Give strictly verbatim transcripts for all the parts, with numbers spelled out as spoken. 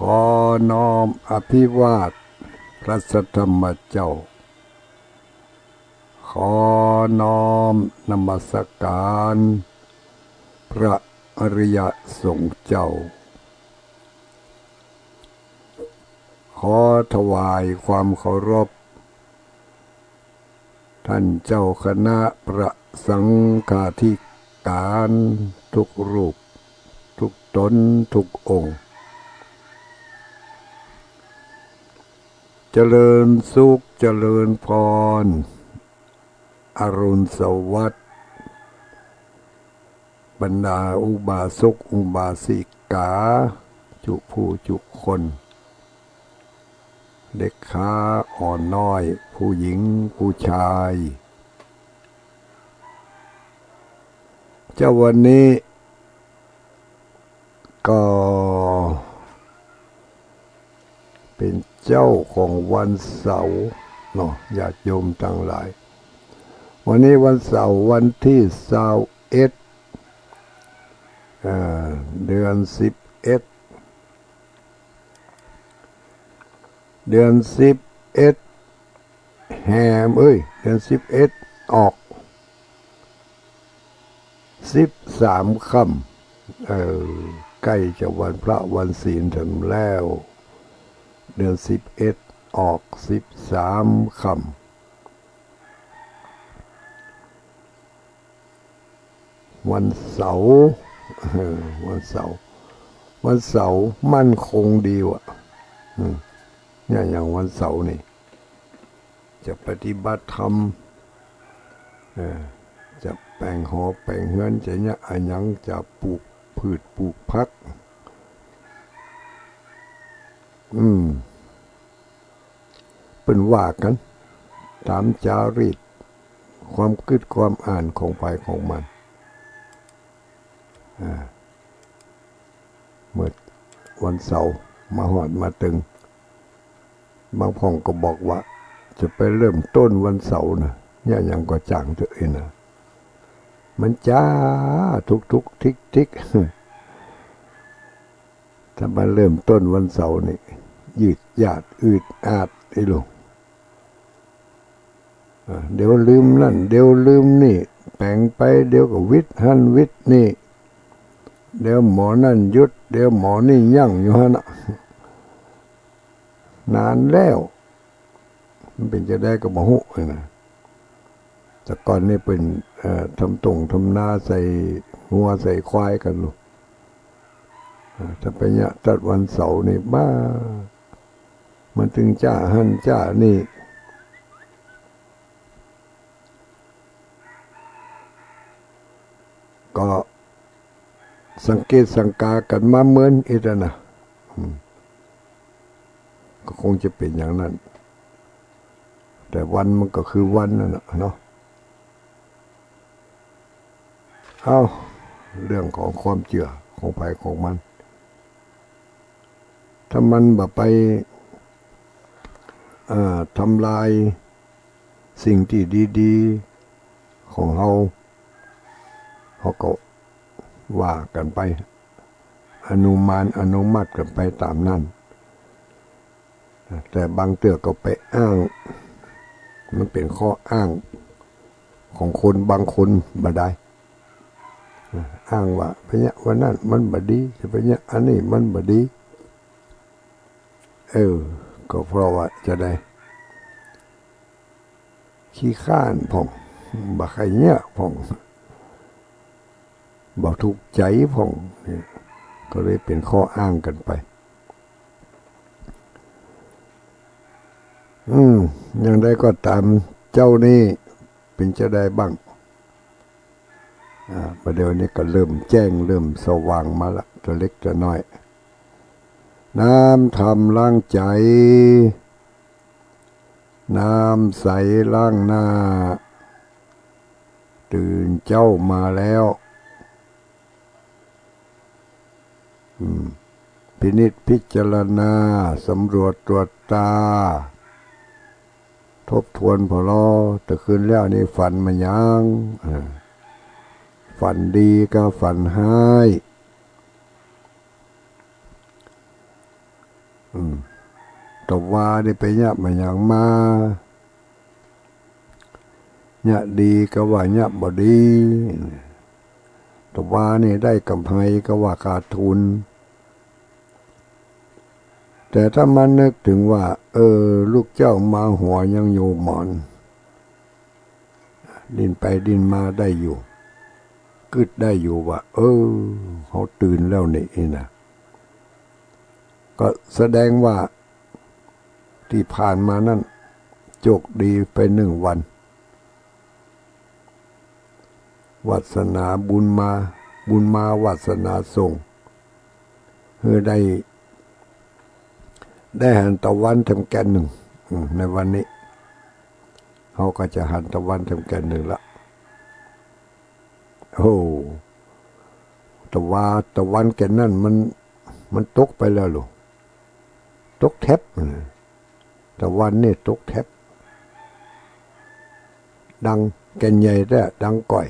ขอน้อมอภิวาทพระสัทธรรมเจ้า ขอน้อมนมัสการพระอริยสงฆ์เจ้า ขอถวายความเคารพ ท่านเจ้าคณะพระสังฆาธิการทุกรูป ทุกต๋น ทุกองค์ เจริญสุข เจริญพร อรุณสวัสดิ์ บรรดาอุบาสกอุบาสิกา จุผู้จุคน เด็กข้าอ่อนน้อย ผู้หญิงผู้ชาย เจ้าวันนี้ก็เป๋นเจ๊าของวันเสาร์เนาะ ญาติโยมตังหลาย วันนี้วันเสาร์วันตี้ซาวเอ็ด อ่า เดือนสิบเอ็ด เดือนสิบเอ็ด แฮม เอ้ย เดือนสิบเอ็ด ออกสิบสามค่ำ เออ ใก้จะวันพระวันศีลเถิงแล้ว เดือนสิบเอ็ด ออกสิบสามค่ำ วันเสาร์ เออ วันเสาร์ วันเสาร์มั่นคงดีว่ะ อืม เนี่ย อย่างวันเสาร์นี่ จะปฏิบัติธรรม เออ จะแป๋งหอแป๋งเฮือน จะเนี่ยอะหยัง จะปลูกพืชปลูกผัก อืม เปิ้นว่ากั๋น ต๋ามจารีต ความกึ๊ดความอ่านของใผของมัน อ่า เมื่อวันเสาร์มาฮอดมาเถิง บางพ่องก็บอกว่า จะไปเริ่มต้นวันเสาร์นะ เนี่ย หยังก็จ้างเต๊อะเอ้ยนะ มันจ๊าทุกๆ ติ๊กๆ ถ้ามาเริ่มต้นวันเสาร์นี่ ยืดยาดอืดอาดไอ้ลูก อ่า เดี๋ยวลืมนั่น เดี๋ยวลืมนี่ แป๋งไป เดี๋ยวก็วิดหั้นวิดนี่ เดี๋ยวหมอนั่นหยุด เดี๋ยวหมอนี่ยั้งอยู่หั้นน่ะ นานแล้ว มันเป๋นจะใดก็บ่ฮู้นะ แต่ก่อนนี่เปิ้น เอ่อ ทำต้งทำนาใส่งัวใส่ควายกั๋นลูก อ่า ถ้าไปเนี่ยตัดวันเสาร์นี่ บ้า มันตึงจ๊าหั้นจ๊านี่ ก็สังเกตสังกากั๋นมาเหมือนอิดอะนะ อืม ก็คงจะเป๋นอย่างนั้น แต่วันมันก็คือวันนั่นน่ะเนาะ เอ้า เรื่องของความเจื้อของใผของมัน ถ้ามันบ่ไป อ่า ทำลายสิ่งตี้ดีๆ ของเฮา เฮาก็ว่ากั๋นไป อนุมานอนุมัติกั๋นไปต๋ามนั้น แต่บางเตื้อก็ไปอ้าง มันเป๋นข้ออ้างของคนบางคนบ่ดาย อ้างว่าไปเนี่ยวันนั้นมันบ่ดี จะไปเนี่ยอันนี้มันบ่ดี เออ ก็เพราะว่าจะใด ขี้คร้านพ่อง บ่ใค่เนี่ยพ่อง บ่ถูกใจ๋พ่อง เนี่ย ก็เลยเป๋นข้ออ้างกั๋นไป อืม อย่างใดก็ต๋าม เจ๊านี่เป๋นจะใดบ้าง อ่า บ่าเดี่ยวนี้ก็เริ่มแจ้ง เริ่มสว่างมาละ ตะเล็กตะน้อย น้ำธรรมล้างใจ๋ น้ำใสล้างหน้า ตื่นเจ๊ามาแล้ว อืม พินิจพิจารณา สำรวจตรวจตรา ทบทวนผ่อลอ ตะคืนแล้วนี่ฝันมาหยัง อ่า ฝันดีกับฝันฮ้าย อืม ตะวานี่ไปเยียะมาหยังมา เยียะดีก็ว่าเยียะบ่ดี ตะวานี่ได้ก๋ำไรก็ว่าขาดทุน แต่ถ้ามานึกเถิงว่า เออ ลูกเจ้ามาหัวยังอยู่หมอน ดิ้นไปดิ้นมาได้อยู่ กึ๊ดได้อยู่ว่า เออ เฮาตื่นแล้วนี่ อี้นะ ก็แสดงว่าตี้ผ่านมานั้น โจคดีไปนึ่งวัน วาสนาบุญมา บุญมาวาสนาส่ง หื้อได้ ได้หันตะวันแถมแก่นนึ่ง อืม ในวันนี้ เฮาก็จะหันตะวันแถมแก่นนึ่งละ โอ้ ตะวา ตะวันแก่นนั้นมัน มันตกไปแล้วลูก ตกแถบ ตะวันนี่ตกแถบ ดังแก่นใหญ่แต๊ ดังก้อย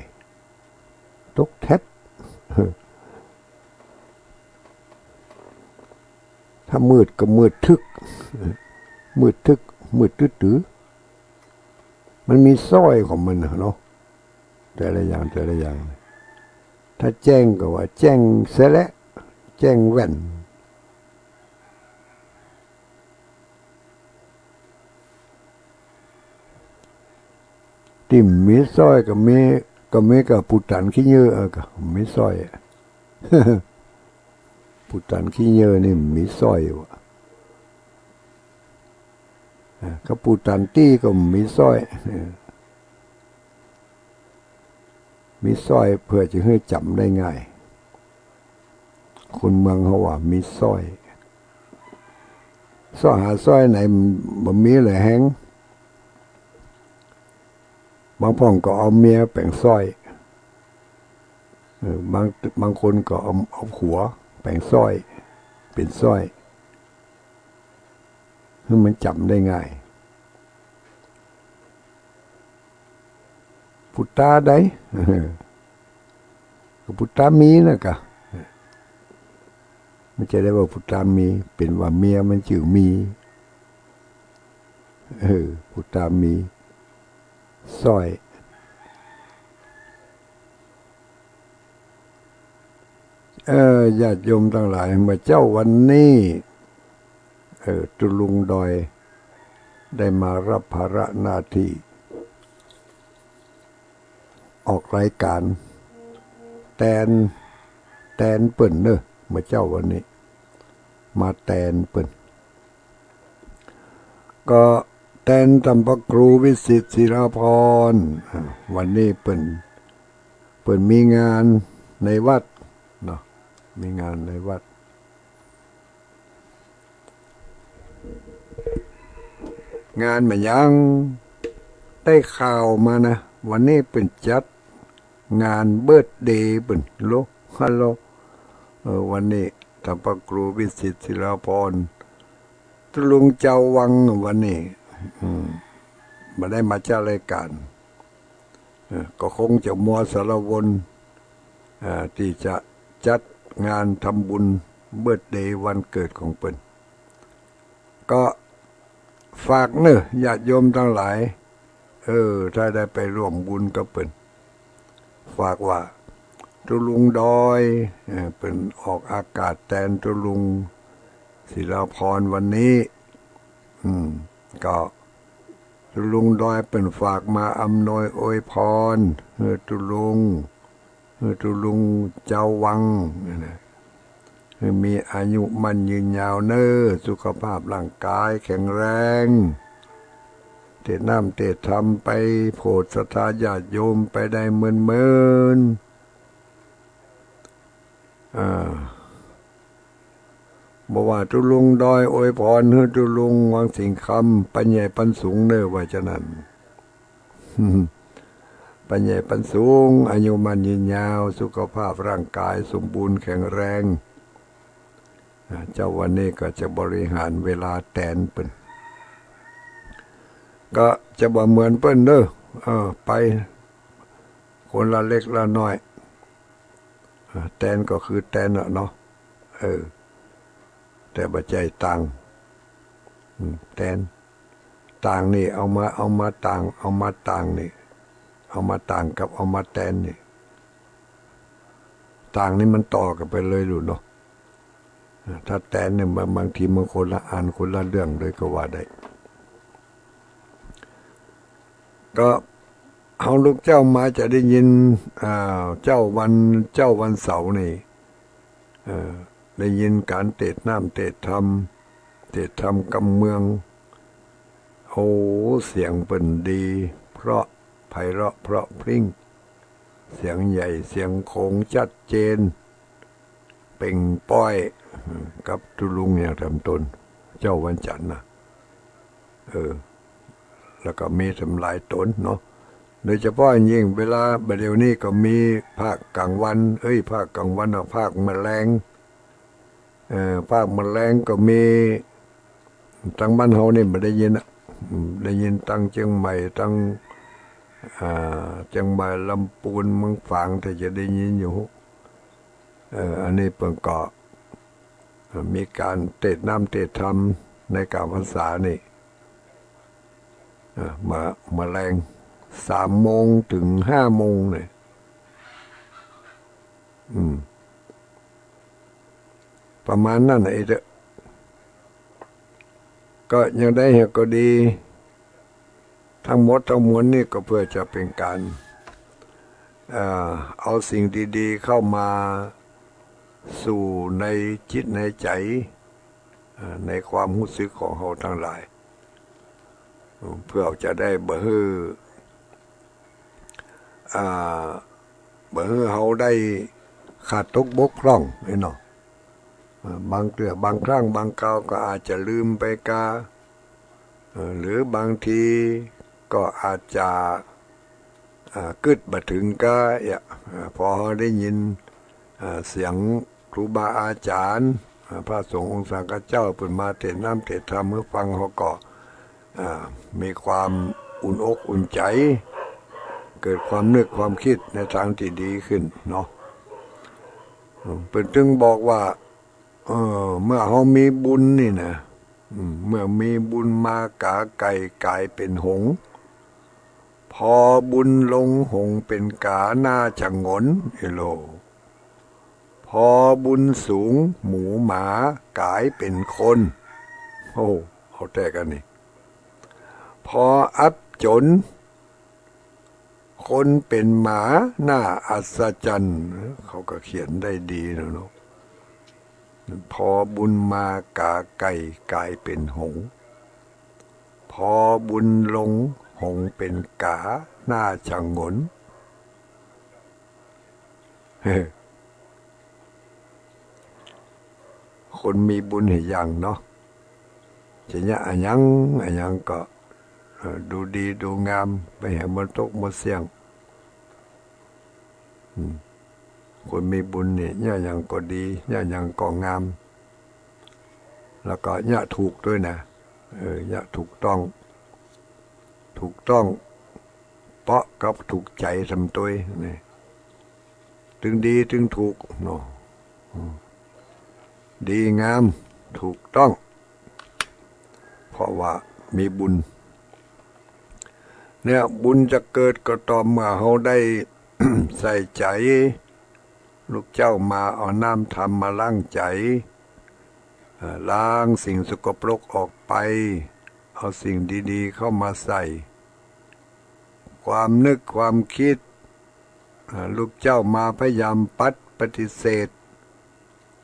ตกแถบ ถ้ามืดก็มืดทึก มืดทึก มืดตื้อๆ มันมีซ้อยของมันน่ะเนาะ แต่ละอย่าง แต่ละอย่าง ถ้าแจ้งก็ว่าแจ้งแสละ แจ้งแว่น ตี้มีซ้อยก็มี ก็มีกับปูตันขี้เหยื่อ เออ ก็มีซ้อยอะ ปูตันขี้เหยื่อนี่มีซ้อยอยู่อะ เออ ก็ปูตันตี้ก็มีซ้อย เออ มีซ้อยเปื้อจะหื้อจ๋ำได้ง่าย คนเมืองเขาว่ามีซ้อย ซ้อยหาซ้อยไหนบ่มีเลยแฮง บางพ่องก็เอาเมียแป๋งซ้อย เออ บาง บางคนก็เอา เอาผัวแป๋งซ้อย เป๋นซ้อย หื้อมันจ๋ำได้ง่าย ปุตตาใด ก็ปุตตามีนะกะ มันจะได้ว่าปุตตามี เป๋นว่าเมียมันจื้อมี เออ ปุตตามี ซ้อย เออ ญาติโยมตังหลาย เมื่อเจ๊าวันนี้ เออ ตุ๊ลุงดอย ได้มาฮับภาระหน้าตี้ ออกรายก๋าน แตน แตนเปิ้นเนาะ เมื่อเจ๊าวันนี้ มาแตนเปิ้น ก็แตนต้านพระครูวิสิทธิ์ศิลาภรณ์ อ่า วันนี้เปิ้น เปิ้นมีงานในวัดเนาะ มีงานในวัด งานเป๋นหยัง ได้ข่าวมานะ วันนี้เปิ้นจัดงานเบิร์ธเดย์เปิ้น โล ฮัลโหล เออ วันนี้ต้านพระครูวิสิทธิ์ศิลาภรณ์ ตุ๊ลุงเจ้าวังวันนี้ อืม บ่ได้มาจัดรายก๋าน เออ ก็คงจะมัวสารวน เอ่อ ตี้จะจัดงานทำบุญเบิร์ธเดย์วันเกิดของเปิ้น ก็ฝากเนาะ ญาติโยมตังหลาย เออ ถ้าได้ไปร่วมบุญกับเปิ้น ฝากว่า ตุ๊ลุงดอย เออ เปิ้นออกอากาศแตนตุ๊ลุงศิลาภรณ์วันนี้ อืม ก็ตุ๊ลุงดอยเปิ้นฝากมาอำนวยอวยพร หื้อตุ๊ลุง หื้อตุ๊ลุงเจ้าวัง หื้อมีอายุมั่นยืนยาวเนาะ สุขภาพร่างก๋ายแข็งแรง เตศน้ำเตศธรรมไปโผดศรัทธาญาติโยมไปได้เมินๆ อ่า บ่ว่าตุ๊ลุงดอยอวยพร หื้อตุ๊ลุงวังสิงห์คำ ปันใหญ่ปันสูงเนาะ ว่าจะนั้น ปันใหญ่ปันสูง อายุมั่นยืนยาว สุขภาพร่างก๋ายสมบูรณ์แข็งแรง อ่า เจ๊าวันนี้ก็จะบริหารเวลาแตนเปิ้น ก็จะบ่เหมือนเปิ้นเนาะ เออ ไปคนละเล็กละน้อย อ่า แตนก็คือแตนน่ะเนาะ เออ แต่บ่ใจ้ตังค์ อืม แตน ต่างนี่ เอามา เอามาต่าง เอามาต่างนี่ เอามาต่างกับเอามาแตนนี่ ต่างนี่มันต่อกั๋นไปเลยลูกเนาะ ถ้าแตนนี่ บาง บางทีมันคนละอัน คนละเรื่องเลยก็ว่าได้ ก็เฮาลุกเจ๊ามาจะได้ยิน อ่า เจ๊าวัน เจ๊าวันเสาร์นี่ เอ่อ ได้ยินก๋านเตสน์น้ำเตสน์ธรรม เตสน์ธรรมกำเมือง โอ้ เสียงเปิ้นดี เพราะไพเราะเพราะพริ้ง เสียงใหญ่ เสียงโขงชัดเจน เป่งป้อย กับตุ๊ลุงอย่างถ่อมตน เจ๊าวันจันทร์นะ เออ แล้วก็มีตั้งหลายต๋นเนาะ โดยเฉพาะอย่างยิ่งเวลาบ่าเดี่ยวนี้ก็มีภาคกลางวัน เอ้ย ภาคกลางวันอะ ภาคแมลง เอ่อ ภาคแมลงก็มี ตังบ้านเฮานี่บ่ได้ยินอะ อืม ได้ยินตังเจียงใหม่ ตัง อ่า เจียงใหม่ ลำปูน เมืองฝาง แต่จะได้ยินอยู่ เอ่อ อันนี้เปิ้นก็ เอ่อ มีก๋านเตสน์น้ำเตสน์ธรรมในก๋านพรรษานี่ เอ่อ มา มาแลง สามโมงเถิงห้าโมงเนี่ย อืม ประมาณนั้นน่ะ ไอ้เด้อ ก็อย่างใดก็ดี ทั้งหมดทั้งมวลนี่ก็เพื่อจะเป๋นก๋าน เอ่อ เอาสิ่งดีๆ เข้ามาสู่ในจิตในใจ๋ เอ่อ ในความฮู้สึกของเฮาตังหลาย เพื่อจะได้บ่หื้อ อ่า บ่หื้อเฮาได้ขาดตกบกพร่องนี่เนาะ เอ่อ บางเตื้อ บางครั้ง บางคราวก็อาจจะลืมไปกา เอ่อ หรือบางทีก็อาจจะ อ่า กึ๊ดบ่เถิงกา เอ่อ อ่า พอเฮาได้ยิน อ่า เสียงครูบาอาจ๋ารย์ อ่า พระสงฆ์องค์สังฆเจ้าเปิ้นมาเตสน์น้ำเตสน์ธรรมหื้อฟัง เฮาก็ อ่า มีความอุ่นอกอุ่นใจ๋ เกิดความนึกความกึ๊ดในตางตี้ดีขึ้นเนาะ อืม เปิ้นจึงบอกว่า เออ เมื่อเฮามีบุญนี่นะ อืม เมื่อมีบุญมาก๋าไก่ก๋ายเป๋นหงส์ พอบุญลงหงส์เป๋นก๋าหน้าฉงน เอโล พอบุญสูงหมูหมาก๋ายเป๋นคน โอ้ เอาแต๊กั๋นนี่ พออับจ๋น คนเป๋นหมาหน้าอัศจรรย์ เขาก็เขียนได้ดีแล้วเนาะ พอบุญมาก๋าไก่ก๋ายเป๋นหงส์ พอบุญลงหงส์เป๋นก๋าหน้าฉงน คนมีบุญหื้อหยังเนาะ จะเยียะอะหยังอะหยังก็ เอ่อ ดูดีดูงาม บ่หื้อมันตกมันเสี้ยง อืม คนมีบุญนี่ เยียะหยังก็ดี เยียะหยังก็งาม แล้วก็เยียะถูกตวยนะ เออ เยียะถูกต้อง ถูกต้อง เปาะกับถูกใจ๋ถ่อมตวยนี่ ตึงดีตึงถูกเนาะ อืม ดีงาม ถูกต้อง เพราะว่ามีบุญ เนี่ย บุญจะเกิดก็ต่อเมื่อเฮาได้ ใส่ใจ๋ ลุกเจ๊ามาเอาน้ำธรรมมาล้างใจ๋ เอ่อ ล้างสิ่งสกปรกออกไป เอาสิ่งดีๆ เข้ามาใส่ ความนึกความกึ๊ด อ่า ลุกเจ๊ามาพยายามปัดปฏิเสธ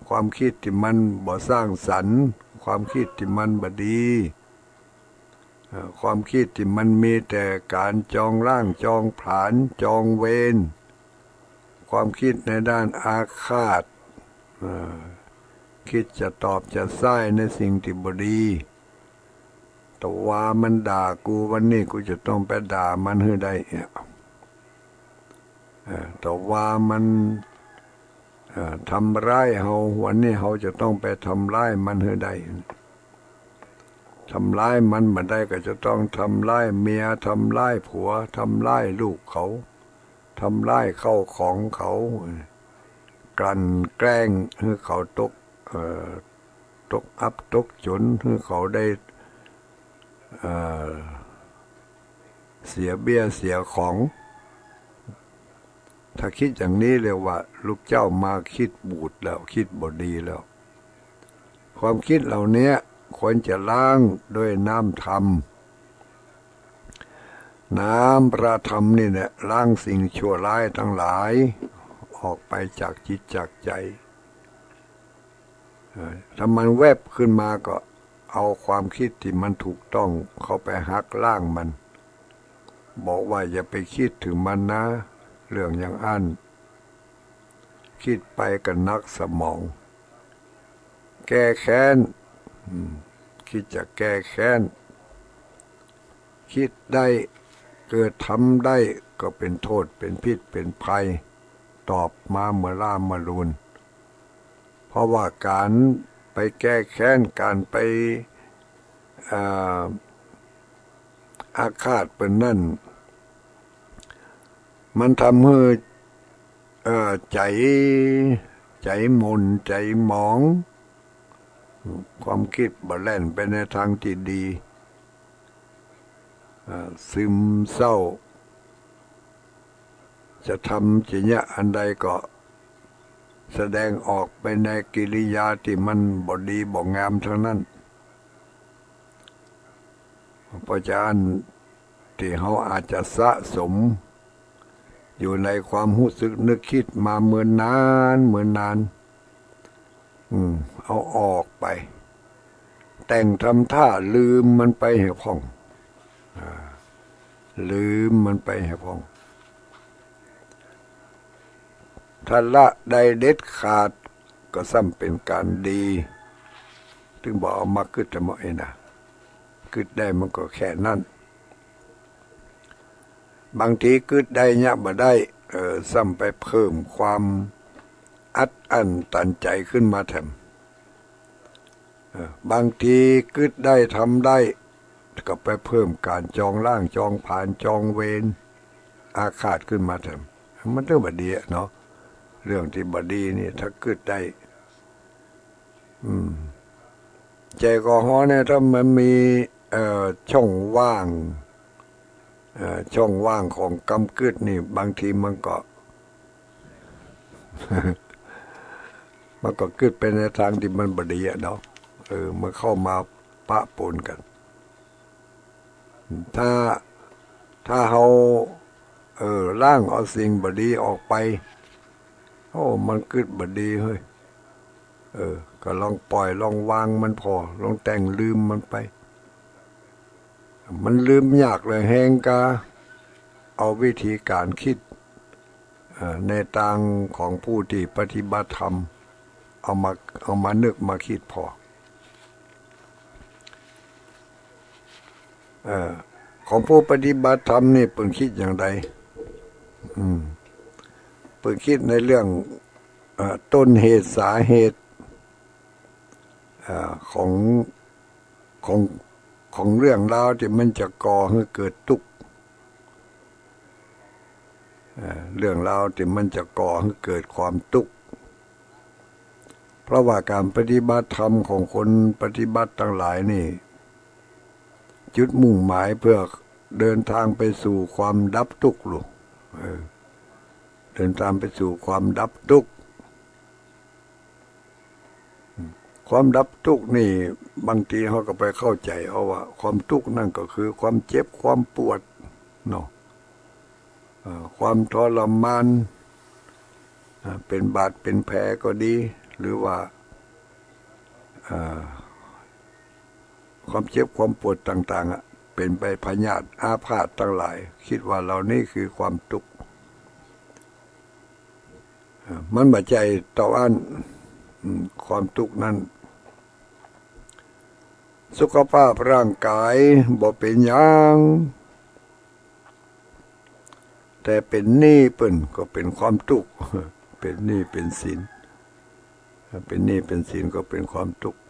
ความกึ๊ดตี้มันบ่สร้างสรรค์ ความกึ๊ดตี้มันบ่ดี อ่า ความกึ๊ดตี้มันมีแต่ก๋านจองล้าง จองผลาญ จองเวร ความกึ๊ดในด้านอาฆาต อ่า กึ๊ดจะตอบจะใส้ในสิ่งตี้บ่ดี แต่ว่ามันด่ากู วันนี้กูจะต้องไปด่ามันหื้อได้เนี่ย เอ่อ แต่ว่ามัน เอ่อ ทำร้ายเฮา วันนี้เฮาจะต้องไปทำร้ายมันหื้อได้ ทำร้ายมันบ่ได้ก็จะต้องทำร้ายเมีย ทำร้ายผัว ทำร้ายลูกเขา ทำร้ายข้าวของเขา กลั่นแกล้งหื้อเขาตก เอ่อ ตกอับตกจ๋น หื้อเขาได้ เสียเบี้ยเสียของ ถ้าคิดอย่างนี้เรียกว่าลูกเจ้ามาคิดบูดแล้ว คิดบ่ดีแล้ว ความคิดเหล่านี้ควรจะล้างด้วยน้ำธรรม น้ำพระธรรมนี่แหละล้างสิ่งชั่วร้ายทั้งหลายออกไปจากจิตจากใจ เออ ถ้ามันแวบขึ้นมาก็เอาความคิดที่มันถูกต้องเข้าไปหักล้างมัน บอกว่าอย่าไปคิดถึงมันนะ เรื่องอย่างอั้น คิดไปก็หนักสมอง แก้แค้น อืม คิดจะแก้แค้น คิดได้ เกิดทำได้ก็เป็นโทษ เป็นพิษ เป็นภัย ตอบมาเมื่อล้าเมื่อลูน เพราะว่าการไปแก้แค้น การไป เอ่อ อาฆาตเปิ้นนั่น มันทำหื้อ เอ่อ ใจ๋ ใจ๋หม่น ใจ๋หมอง ความคิดบ่แล่นไปในทางตี้ดี เอ่อ ซึมเศร้า จะทำจะเยียะอันใดก็แสดงออกไปในกิริยาตี้มันบ่ดีบ่งามทั้งนั้น เพราะฉะนั้นตี้เฮาอาจจะสะสมอยู่ในความฮู้สึกนึกคิดมาเมินนาน เมินนาน อืม เอาออกไป แต่งทำท่าลืมมันไปหื้อพ่อง อ่า ลืมมันไปหื้อพ่อง ถ้าละได้เด็ดขาดก็ซ้ำเป๋นก๋านดี ตึงบ่เอามากึ๊ดจะเหมาะเองนะ กึ๊ดได้มันก็แค่นั้น บางทีกึ๊ดได้เยียะบ่ได้ เออ ซ้ำไปเพิ่มความอัดอั้นตันใจ๋ขึ้นมาแถม เออ บางทีกึ๊ดได้ทำได้ ก็ไปเพิ่มก๋านจองล้างจองผลาญจองเวรอาฆาตขึ้นมาแถม มันเรื่องบ่ดีอะเนาะ เรื่องตี้บ่ดีนี่ถ้ากึ๊ดได้ อืม แอลกอฮอล์เนี่ยถ้ามันมี เอ่อ ช่องว่าง เอ่อ ช่องว่างของกำกึ๊ดนี่บางทีมันก็ มันก็กึ๊ดไปในทางตี้มันบ่ดีอะเนาะ เออ มันเข้ามาปะปนกั๋น ถ้า ถ้าเฮา เออ ล้างเอาสิ่งบ่ดีออกไป โอ้ มันกึ๊ดบ่ดีเฮ้ย เออ ก็ลองปล่อยลองวางมันผ่อ ลองแต่งลืมมันไป มันลืมยากเหลือแฮงกา เอาวิธีก๋านคิด เอ่อ ในตางของผู้ตี้ปฏิบัติธรรม เอามา เอามานึกมาคิดผ่อ เอ่อ ของผู้ปฏิบัติธรรมนี่เปิ้นคิดอย่างใด อืม เปิ้นคิดในเรื่อง เอ่อ ต้นเหตุสาเหตุ เอ่อ ของ ของ ของเรื่องราวตี้มันจะก่อหื้อเกิดตุ๊กข์ เอ่อ เรื่องราวตี้มันจะก่อหื้อเกิดความตุ๊กข์ เพราะว่าก๋านปฏิบัติธรรมของคนปฏิบัติตังหลายนี่ จุดมุ่งหมายเพื่อเดินตางไปสู่ความดับตุ๊กข์ลูก เออ เดินตางไปสู่ความดับตุ๊กข์ ความดับตุ๊กข์นี่บางทีเฮาก็ไปเข้าใจ๋เอาว่าความตุ๊กข์นั่นก็คือความเจ็บความปวดเนาะ เอ่อ ความทรมาน อ่า เป๋นบาดเป๋นแผลก็ดี หรือว่า อ่า ความเจ็บความปวดต่างๆ อะ เป๋นไปพยาธิอาพาธตังหลาย คิดว่าเหล่านี้คือความตุ๊กข์ อ่า มันบ่ใจ้เต้าอั้น อืม ความตุ๊กข์นั้น สุขภาพร่างก๋ายบ่เป๋นหยัง แต่เป๋นหนี้เปิ้นก็เป๋นความตุ๊กข์ เป๋นหนี้เป๋นสิน เป๋นหนี้เป๋นสินก็เป๋นความตุ๊กข์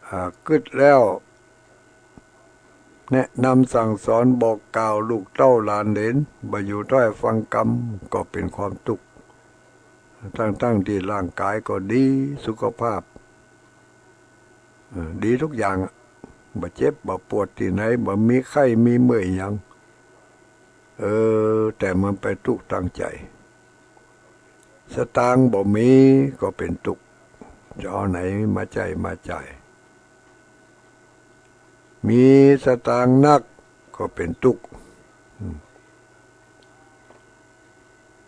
อ่า กึ๊ดแล้ว แนะนำสั่งสอนบอกกล่าวลูกเต้าหลานเหลน บ่อยู่ถ้อยฟังกำ ก็เป๋นความตุ๊กข์ ตั้งๆ ตี้ร่างก๋ายก็ดี สุขภาพ เออ ดีทุกอย่างอะ บ่เจ็บบ่ปวดตี้ไหน บ่มีไข้มีเมื่อยหยัง เออ แต่มันไปตุ๊กตางใจ๋ สตางค์บ่มีก็เป๋นตุ๊ก จะเอาไหนมาใจ๊มาจ่าย มีสตางค์นักก็เป๋นตุ๊ก อืม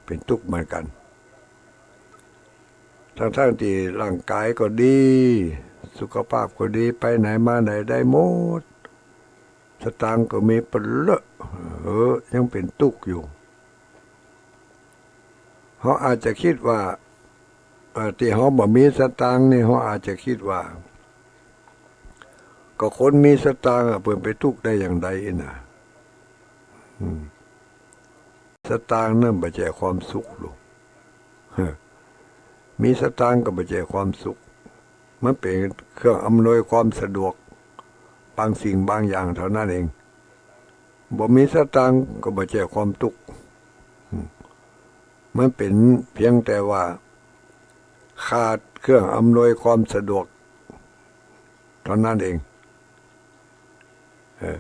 เป๋นตุ๊กเหมือนกั๋น ทั้งๆ ตี้ร่างก๋ายก็ดี สุขภาพก็ดี ไปไหนมาไหนได้หมด สตางค์ก็มีเป๋นเล่อ เออ ยังเป๋นตุ๊กอยู่ เฮาอาจจะกึ๊ดว่า เอ่อ ตี้เฮาบ่มีสตางค์นี่ เฮาอาจจะกึ๊ดว่า ก็คนมีสตางค์อะ เปิ้นไปตุ๊กได้อย่างใดน่ะ อืม สตางค์นั้นบ่ใจ้ความสุขหรอก มีสตางค์ก็บ่ใจ้ความสุข มันเป๋นเครื่องอำนวยความสะดวก บางสิ่งบางอย่างเท่านั้นเอง บ่มีสตางค์ก็บ่ใจ้ความตุ๊ก มันเป๋นเพียงแต่ว่าขาดเครื่องอำนวยความสะดวกเท่านั้นเอง เออ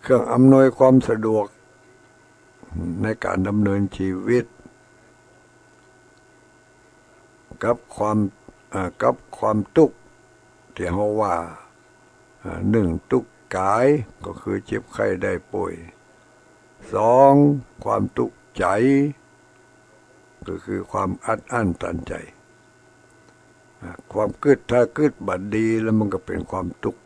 เครื่องอำนวยความสะดวกในก๋านดำเนินชีวิต กับความ เอ่อ กับความตุ๊ก ตี้เฮาว่า อ่า นึ่ง ตุ๊กก๋าย ก็คือเจ็บไข้ได้ป่วย สอง ความตุ๊กใจ๋ ก็คือความอัดอั้นตันใจ๋ อ่า ความกึ๊ด ถ้ากึ๊ดบ่ดีแล้วมันก็เป๋นความตุ๊ก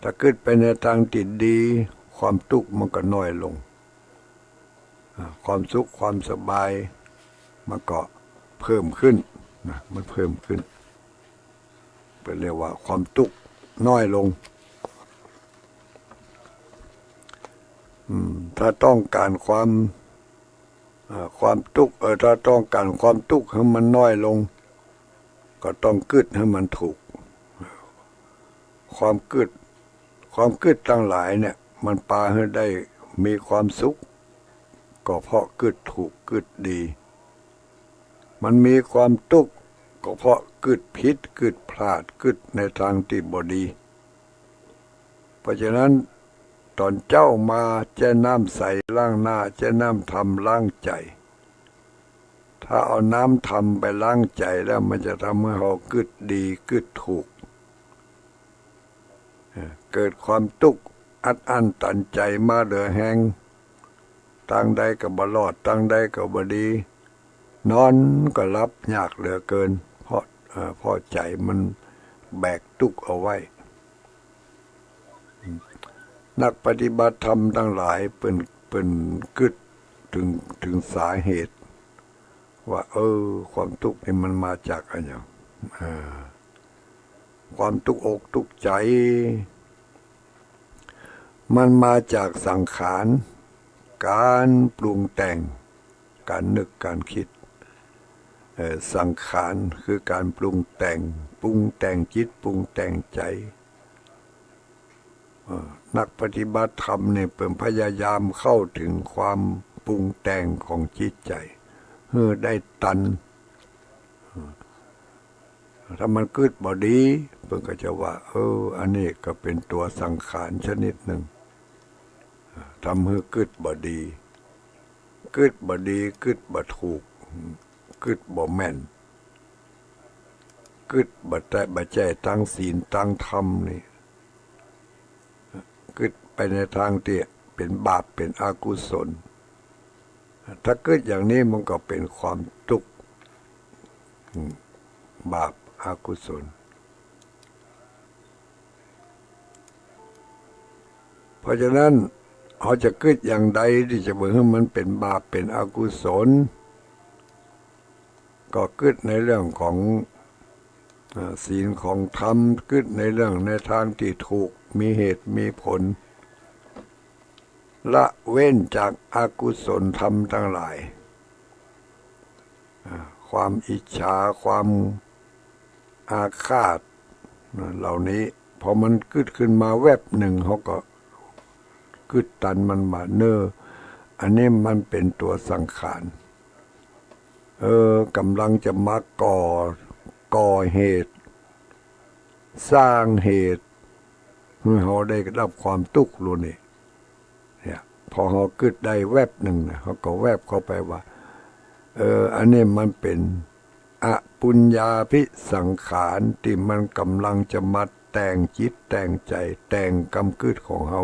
ถ้ากึ๊ดไปในตางตี้ดี ความตุ๊กมันก็น้อยลง อ่า ความสุขความสบายมันก็เพิ่มขึ้นนะ มันเพิ่มขึ้น เปิ้นเรียกว่าความตุ๊กน้อยลง อืม ถ้าต้องก๋านความ อ่า ความตุ๊ก เออ ถ้าต้องก๋านความตุ๊กหื้อมันน้อยลง ก็ต้องกึ๊ดหื้อมันถูก ความกึ๊ด ความกึ๊ดตังหลายเนี่ย มันปาหื้อได้มีความสุข ก็เพราะกึ๊ดถูกกึ๊ดดี มันมีความตุ๊ก ก็เพราะกึ๊ดผิดกึ๊ดพลาด กึ๊ดในตางตี้บ่ดี เพราะฉะนั้น ต๋อนเจ๊ามาแจ้น้ำใสล้างหน้า แจ้น้ำธรรมล้างใจ๋ ถ้าเอาน้ำธรรมไปล้างใจ๋แล้ว มันจะทำหื้อเฮากึ๊ดดีกึ๊ดถูก เอ่อ เกิดความตุ๊กอัดอั้นตันใจ๋มาเหลือแฮง ตางใดก็บ่รอด ตางใดก็บ่ดี นอนก็หลับยากเหลือเกิน เพราะ เอ่อ เพราะใจ๋มันแบกตุ๊กเอาไว้ นักปฏิบัติธรรมตังหลายเปิ้น เปิ้นกึ๊ดเถิง เถิงสาเหตุ ว่า เออ ความตุ๊กนี่มันมาจากอะหยัง อ่า ความตุ๊กอกตุ๊กใจ๋ มันมาจากสังขาร ก๋านปรุงแต่ง ก๋านนึกก๋านกึ๊ด เอ่อ สังขารคือก๋านปรุงแต่ง ปรุงแต่งจิตปรุงแต่งใจ๋ เอ่อ นักปฏิบัติธรรมนี่เปิ้นพยายามเข้าเถิงความปรุงแต่งของจิตใจ๋ หื้อได้ตัน ถ้ามันกึ๊ดบ่ดี เปิ้นก็จะว่า เออ อันนี้ก็เป๋นตั๋วสังขารชนิดนึ่ง ทำหื้อกึ๊ดบ่ดี กึ๊ดบ่ดี กึ๊ดบ่ถูก กึ๊ดบ่แม่น กึ๊ดบ่ใจ้ บ่ใจ้ตางศีลตางธรรมนี่ กึ๊ดไปในตางตี้เป๋นบาปเป๋นอกุศล ถ้ากึ๊ดอย่างนี้มันก็เป๋นความตุ๊กข์ อืม บาปอกุศล เพราะฉะนั้นเฮาจะกึ๊ดอย่างใดตี้จะบ่หื้อมันเป๋นบาปเป๋นอกุศล ก็กึ๊ดในเรื่องของ เอ่อ ศีลของธรรม กึ๊ดในเรื่องในตางตี้ถูก มีเหตุมีผล ละเว้นจากอกุศลธรรมตังหลาย อ่า ความอิจฉา ความอาฆาต นะ เหล่านี้ พอมันกึ๊ดขึ้นมาแวบนึ่ง เฮาก็กึ๊ดตันมันว่า เน่อ อันนี้มันเป๋นตั๋วสังขาร เออ ก่ำลังจะมาก่อ ก่อเหตุ สร้างเหตุหื้อเฮาได้รับความตุ๊กข์ลูกนี่ เนี่ย พอเฮากึ๊ดได้แวบนึ่งนะ เฮาก็แวบเข้าไปว่า เออ อันนี้มันเป๋นอปุญญาภิสังขาร ตี้มันก่ำลังจะมาแต่งจิตแต่งใจ๋ แต่งกำกึ๊ดของเฮา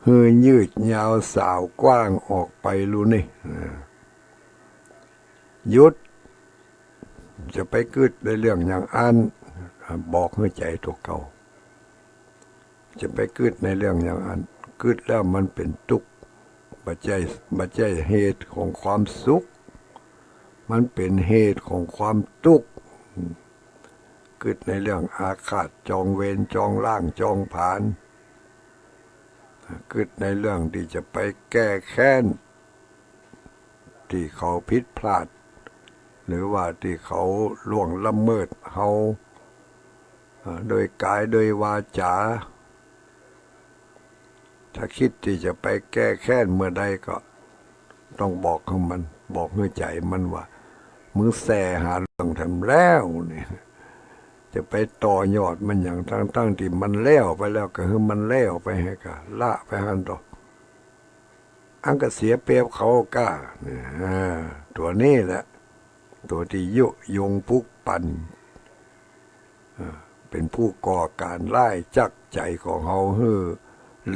หื้อยืดยาวสาวกว้างออกไปลูกนี่ อ่า หยุด จะไปกึ๊ดในเรื่องอย่างอั้น อ่า บอกหื้อใจ๋ตั๋วเก่า จะไปกึ๊ดในเรื่องอย่างอั้น กึ๊ดแล้วมันเป๋นตุ๊กข์ บ่ใจ้ บ่ใจ้เหตุของความสุข มันเป๋นเหตุของความตุ๊กข์ กึ๊ดในเรื่องอาฆาต จองเวร จองล้าง จองผลาญ กึ๊ดในเรื่องตี้จะไปแก้แค้น ตี้เขาผิดพลาด หรือว่าตี้เขาล่วงละเมิดเฮา เอ่อ โดยก๋าย โดยวาจา ถ้าคิดตี้จะไปแก้แค้นเมื่อใดก็ต้องบอกหื้อมัน บอกหื้อใจ๋มันว่า มึงแส่หาเรื่องแถมแล้วนี่ จะไปต่อยอดมันหยัง ตึงๆ ตี้มันแล้วไปแล้ว ก็หื้อมันแล้วไป หื้อก็ละไปหั้นเต๊อะ อันก็เสียเปรียบเขาก้า เนี่ย อ่า ตั๋วนี้แหละ ตั๋วตี้ยุยงปลุกปั่น อ่า เป๋นผู้ก่อก๋านร้ายจักใจ๋ของเฮาหื้อ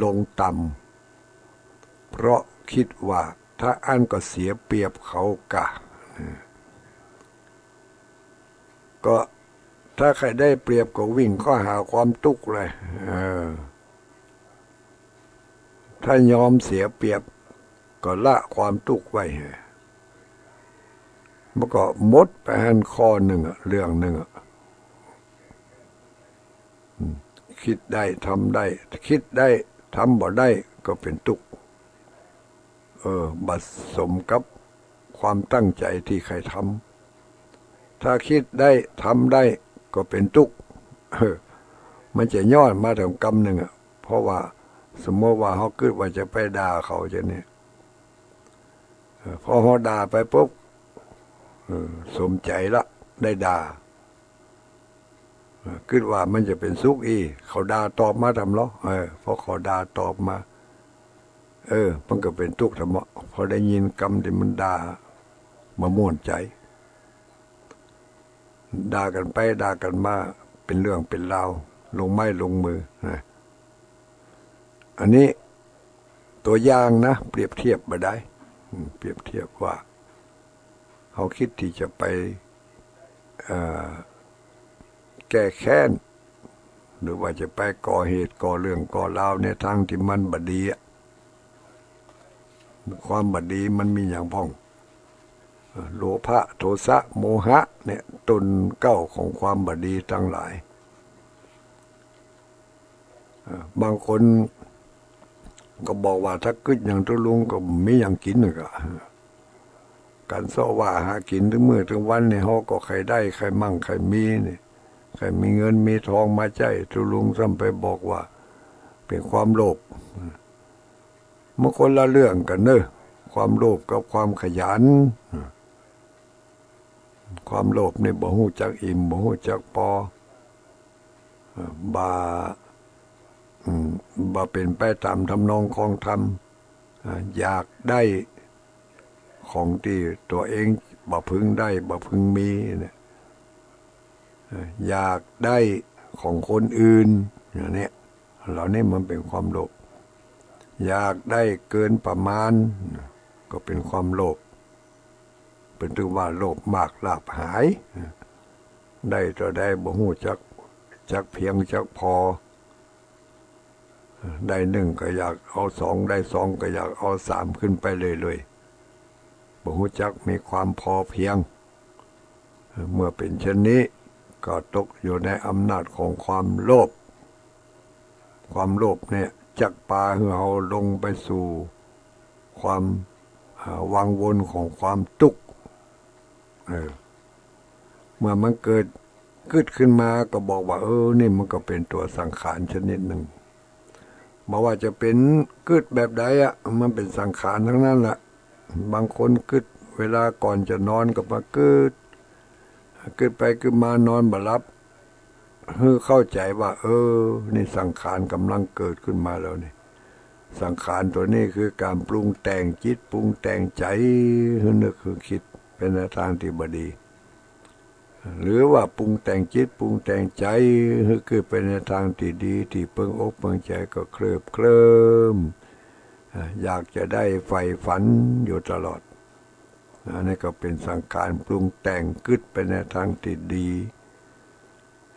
ลงต่ำ เพราะกึ๊ดว่าถ้าอั้นก็เสียเปรียบเขาก้า อ่า ก็ถ้าใค่ได้เปรียบก็วิ่งเข้าหาความตุ๊กข์เลย เออ ถ้ายอมเสียเปรียบก็ละความตุ๊กข์ไว้ มันก็หมดไปหั้นข้อนึ่งอะ เรื่องนึ่งอะ อืม กึ๊ดได้ ทำได้ กึ๊ดได้ ทำบ่ได้ก็เป๋นตุ๊กข์ เออ บ่สมกับความตั้งใจ๋ตี้ใค่ทำ ถ้ากึ๊ดได้ ทำได้ ก็เป๋นตุ๊กข์ เออ มันจะย้อนมาแถมกำนึ่งอะ เพราะว่าสมมติว่าเฮากึ๊ดว่าจะไปด่าเขาจะเนี่ย เออ พอเฮาด่าไปปุ๊บ เออ สมใจ๋ละ ได้ด่า เออ กึ๊ดว่ามันจะเป๋นสุขอี้ เขาด่าตอบมาแถมลอ เออ พอเขาด่าตอบมา เออ มันก็เป๋นตุ๊กข์แถมลอ พอได้ยินกำตี้มันด่าบ่ม่วนใจ๋ ด่ากั๋นไปด่ากั๋นมา เป๋นเรื่องเป๋นราว ลงไม้ลงมือนะ อันนี้ตั๋วอย่างนะ เปรียบเทียบบ่ได้ อืม เปรียบเทียบว่า เฮากึ๊ดตี้จะไป เอ่อ แก้แค้น หรือว่าจะไปก่อเหตุก่อเรื่องก่อราวในตางตี้มันบ่ดีอะ ความบ่ดีมันมีหยังพ่อง เอ่อ โลภะ โทสะ โมหะ เนี่ย ต้นเก๊าของความบ่ดีตังหลาย เอ่อ บางคนก็บอกว่าถ้ากึ๊ดอย่างตุ๊ลุงก็บ่มีหยังกิ๋นน่ะก็ ก๋านเซาะว่าหากิ๋นตึงมื้อตึงวันนี่ เฮาก็ใค่ได้ ใค่มั่ง ใค่มีนี่ ใค่มีเงินมีทองมาใจ๊ ตุ๊ลุงซ้ำไปบอกว่าเป๋นความโลภ มันคนละเรื่องกั๋นเน่อ ความโลภกับความขยัน ความโลภนี่บ่ฮู้จักอิ่ม บ่ฮู้จักปอ เอ่อ บ่ อืม บ่เป๋นไปต๋ามทำนองคองธรรม อ่า อยากได้ของตี้ตั๋วเองบ่พึงได้ บ่พึงมีเนี่ย เอ่อ อยากได้ของคนอื่น อย่างเนี้ย เหล่านี้มันเป๋นความโลภ อยากได้เกินประมาณ ก็เป๋นความโลภ เปิ้นถือว่าโลภมากลาภหาย ได้เต้าใดบ่ฮู้จัก จักเพียงจักพอ ได้นึ่งก็อยากเอาสอง ได้สองก็อยากเอาสาม ขึ้นไปเรื่อยๆ บ่ฮู้จักมีความพอเพียง เมื่อเป๋นเช่นนี้ ก็ตกอยู่ในอำนาจของความโลภ ความโลภเนี่ยจักปาหื้อเฮาลงไปสู่ความ อ่า วังวนของความตุ๊กข์ เออ เมื่อมันเกิดกึ๊ดขึ้นมาก็บอกว่า เออ นี่มันก็เป๋นตั๋วสังขารชนิดนึ่ง บ่ว่าจะเป๋นกึ๊ดแบบใดอะ มันเป๋นสังขารตังนั้นแหละ บางคนกึ๊ดเวลาก่อนจะนอนก็มากึ๊ด กึ๊ดไปกึ๊ดมานอนบ่หลับ หื้อเข้าใจ๋ว่า เออ นี่สังขารก่ำลังเกิดขึ้นมาแล้วนี่ สังขารตั๋วนี้คือก๋านปรุงแต่งจิตปรุงแต่งใจ๋ หื้อนึกหื้อคิดไปในตางตี้บ่ดี หรือว่าปรุงแต่งจิตปรุงแต่งใจ๋ หื้อกึ๊ดไปในตางตี้ดี ตี้เปิงอกเปิงใจ๋ก็เคลิบเคลิ้ม อ่า อยากจะได้ใฝ่ฝันอยู่ตลอด อันนี้ก็เป๋นสังขารปรุงแต่งกึ๊ดไปในตางตี้ดี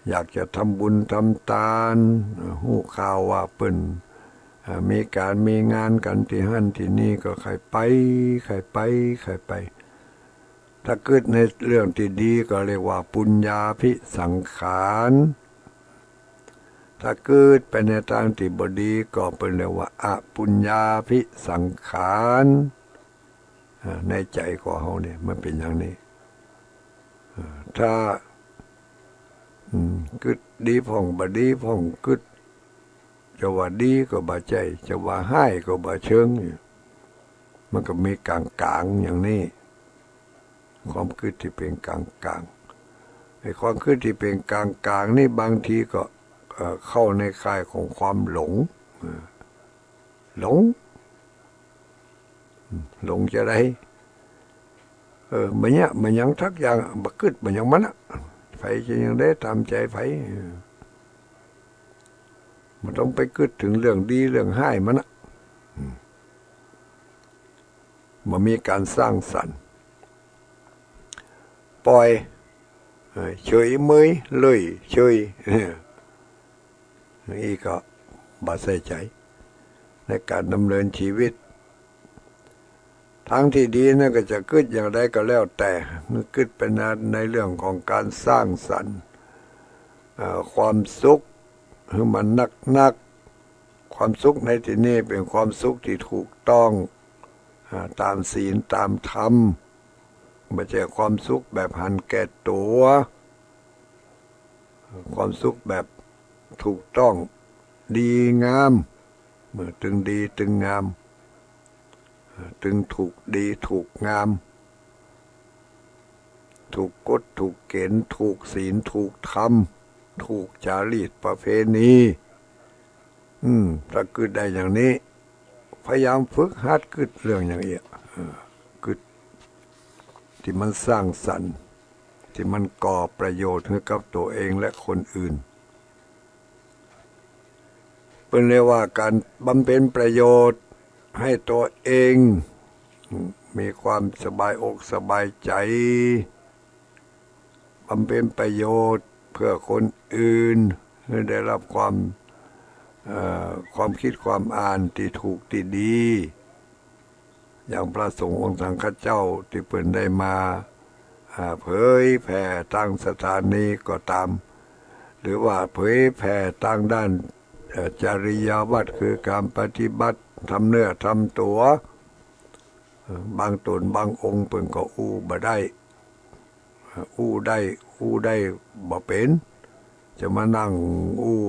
อยากจะทำบุญทำตาน ฮู้ข่าวว่าเปิ้น อ่า มีก๋านมีงานกั๋นตี้หั้นตี้นี่ก็ใค่ไป ใค่ไป ใค่ไป ถ้ากึ๊ดในเรื่องตี้ดีก็เรียกว่าปุญญาภิสังขาร ถ้ากึ๊ดไปในตางตี้บ่ดีก็เปิ้นเรียกว่าอปุญญาภิสังขาร อ่า ในใจ๋ของเฮาเนี่ยมันเป๋นอย่างนี้ อ่า ถ้า อืม กึ๊ดดีพ่องบ่ดีพ่อง กึ๊ดจะว่าดีก็บ่ใจ้ จะว่าฮ้ายก็บ่เชิง มันก็มีก๋างๆ อย่างนี้ ความกึ๊ดตี้เป๋นก๋างๆ ไอ้ความกึ๊ดตี้เป๋นก๋างๆ นี่บางทีก็ เอ่อ เข้าในข่ายของความหลง เออ หลง หลงจะใด เออ บ่เยียะบ่หยังสักอย่าง บ่กึ๊ดบ่หยังมันอะ ใผจะหยังใดต๋ามใจ๋ใผ เออ บ่ต้องไปกึ๊ดเถิงเรื่องดีเรื่องฮ้ายมันอะ อืม บ่มีก๋านสร้างสรรค์ ป่อย เออ เฉยเมย เล่ยเชย เออ อี้ก็บ่ใส่ใจ๋ในก๋านดำเนินชีวิต ตางตี้ดีนั่นก็จะกึ๊ดอย่างใดก็แล้วแต่ กึ๊ดไปใน ในเรื่องของก๋านสร้างสรรค์ เอ่อ ความสุขหื้อมันนักๆ ความสุขในตี้นี่เป๋นความสุขตี้ถูกต้อง อ่า ต๋ามศีลต๋ามธรรม บ่ใจ้ความสุขแบบหันแก่ตั๋ว ความสุขแบบถูกต้อง ดีงาม เออ ตึงดีตึงงาม เออ ตึงถูกดีถูกงาม ถูกกฎถูกเก๋ณฑ์ ถูกศีล ถูกธรรม ถูกจารีตประเพณี อืม ถ้ากึ๊ดได้อย่างนี้ พยายามฝึกหัดกึ๊ดเรื่องอย่างอี้ เออ กึ๊ดตี้มันสร้างสรรค์ ตี้มันก่อประโยชน์หื้อกับตั๋วเองและคนอื่น เปิ้นเรียกว่าก๋านบำเพ็ญประโยชน์หื้อตั๋วเอง มีความสบายอกสบายใจ๋ บำเพ็ญประโยชน์เพื่อคนอื่น หื้อได้ฮับความ เอ่อ ความกึ๊ดความอ่านตี้ถูกตี้ดี อย่างพระสงฆ์องค์สังฆเจ้าตี้เปิ้นได้มา อ่า เผยแผ่ตางสถานีก็ต๋าม หรือว่าเผยแผ่ตางด้าน เอ่อ จริยาวัตร คือก๋านปฏิบัติ ทำเนื้อทำตั๋ว เอ่อ บางต๋นบางองค์เปิ้นก็อู้บ่ได้ อู้ได้ อู้ได้บ่เป๋น จะมานั่งอู้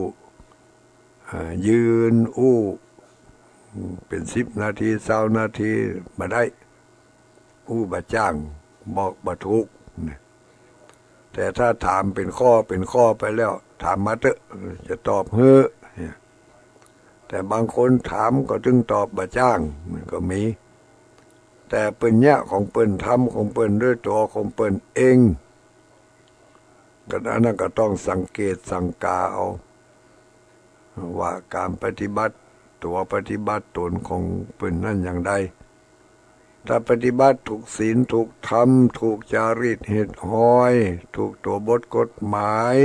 อ่า ยืนอู้ เป๋นสิบนาที ซาวนาที บ่ได้ อู้บ่จ้าง บอกบ่ถูก แต่ถ้าถามเป๋นข้อเป๋นข้อไปแล้ว ถามมาเต๊อะ จะตอบหื้อ แต่บางคนถามก็ตึงตอบบ่จ้าง มันก็มี แต่เปิ้นเยียะของเปิ้น ทำของเปิ้นด้วยตั๋วของเปิ้นเอง ก็อันนั้นก็ต้องสังเกตสังกาเอา ว่าก๋านปฏิบัติตั๋วปฏิบัติต๋นของเปิ้นนั้นอย่างใด ถ้าปฏิบัติถูกศีลถูกธรรม ถูกจารีตเหตุฮอย ถูกตั๋วบทกฎหมาย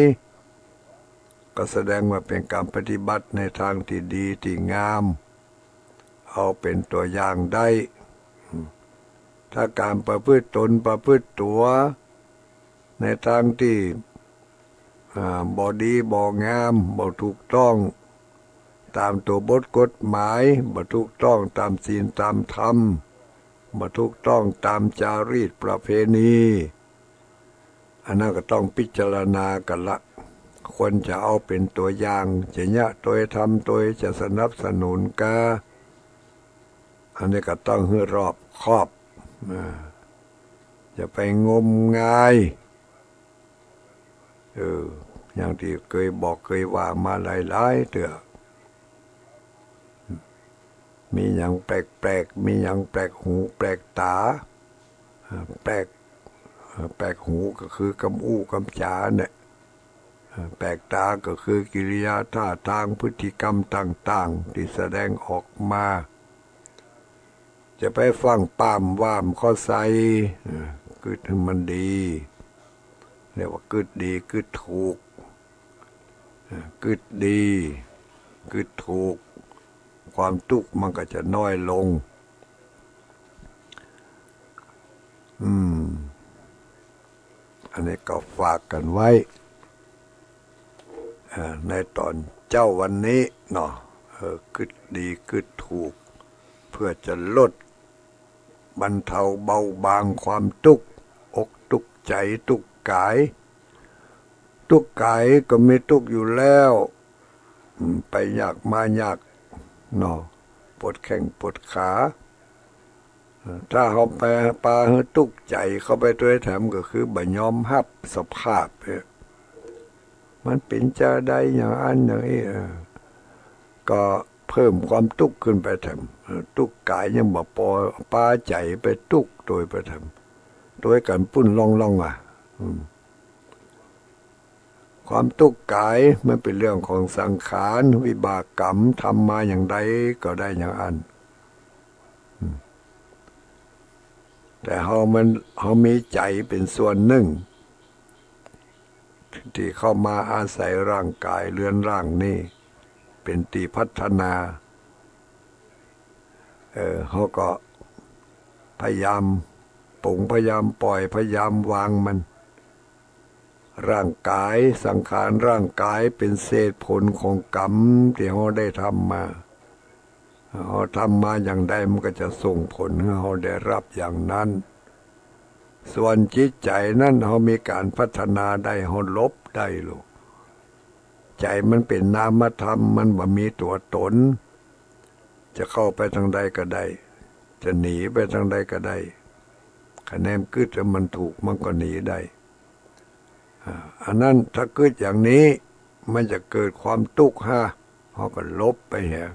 ก็แสดงว่าเป๋นก๋านปฏิบัติในตางตี้ดีตี้งาม เอาเป๋นตั๋วอย่างได้ ถ้าก๋านประพฤติต๋นประพฤติตั๋ว ในตางตี้ อ่า บ่ดีบ่งาม บ่ถูกต้องต๋ามตั๋วบทกฎหมาย บ่ถูกต้องต๋ามศีลต๋ามธรรม บ่ถูกต้องต๋ามจารีตประเพณี อันนั้นก็ต้องพิจารณากั๋นละ ควรจะเอาเป๋นตั๋วอย่าง จะเยียะตวยทำตวย จะสนับสนุนกา อันนี้ก็ต้องหื้อรอบคอบ อ่า อย่าไปงมงาย เออ อย่างตี้เกยบอกเกยว่ามาหลายๆ เตื้อ มีหยังแปลกๆ มีหยังแปลกหูแปลกต๋า แปลก แปลกหูก็คือกำอู้กำจ๋าเนี่ย แปลกต๋าก็คือกิริยาท่าตางพฤติกรรมต่างๆ ตี้แสดงออกมา จะไปฟั่งป้ามว่ามเขาใส่ กึ๊ดหื้อมันดี เรียกว่ากึ๊ดดีกึ๊ดถูก กึ๊ดดีกึ๊ดถูก ความตุ๊กข์มันก็จะน้อยลง อืม อันนี้ก็ฝากกั๋นไว้ เอ่อ ในต๋อนเจ๊าวันนี้เนาะ เออ กึ๊ดดีกึ๊ดถูก เพื่อจะลดบรรเทาเบาบางความตุ๊กข์ อกตุ๊กข์ใจ๋ตุ๊กข์ก๋าย ตุ๊กข์ก๋ายก็มีตุ๊กข์อยู่แล้ว อืม ไปยากมายากเนาะ ปวดแข้งปวดขา เออ ถ้าเฮาไปปาหื้อตุ๊กข์ใจ๋เข้าไปตวยแถมก็คือบ่ยอมฮับสภาพเนี่ย มันเป๋นจาใดอย่างอั้นอย่างอี้ เออ ก็เพิ่มความตุ๊กข์ขึ้นไปแถม เออ ตุ๊กข์ก๋ายยังบ่ปอ ปาใจ๋ไปตุ๊กข์ตวยไปแถม ตวยกั๋นปุ้นล่องๆ อ่ะ อืม ความตุ๊กข์ก๋ายมันเป๋นเรื่องของสังขาร วิบากกรรม ทำมาอย่างใดก็ได้อย่างอั้น อืม แต่เฮามัน เฮามีใจ๋เป๋นส่วนนึ่ง ตี้เข้ามาอาศัยร่างก๋ายเรือนร่างนี้ เป๋นตี้พัฒนา เออ เฮาก็พยายามป๋ง พยายามปล่อย พยายามวางมัน ร่างก๋าย สังขารร่างก๋ายเป๋นเศษผลของกรรมตี้เฮาได้ทำมา เฮาทำมาอย่างใดมันก็จะส่งผลหื้อเฮาได้ฮับอย่างนั้น ส่วนจิตใจ๋นั้นเฮามีก๋านพัฒนาได้ เฮาลบได้ลูก ใจ๋มันเป๋นนามธรรม มันบ่มีตั๋วต๋น จะเข้าไปตางใดก็ได้ จะหนีไปตางใดก็ได้ คะแนนกึ๊ดแล้วมันถูก มันก็หนีได้ อ่า อันนั้นถ้ากึ๊ดอย่างนี้ มันจะเกิดความตุ๊กข์ฮะ เฮาก็ลบไปเหีย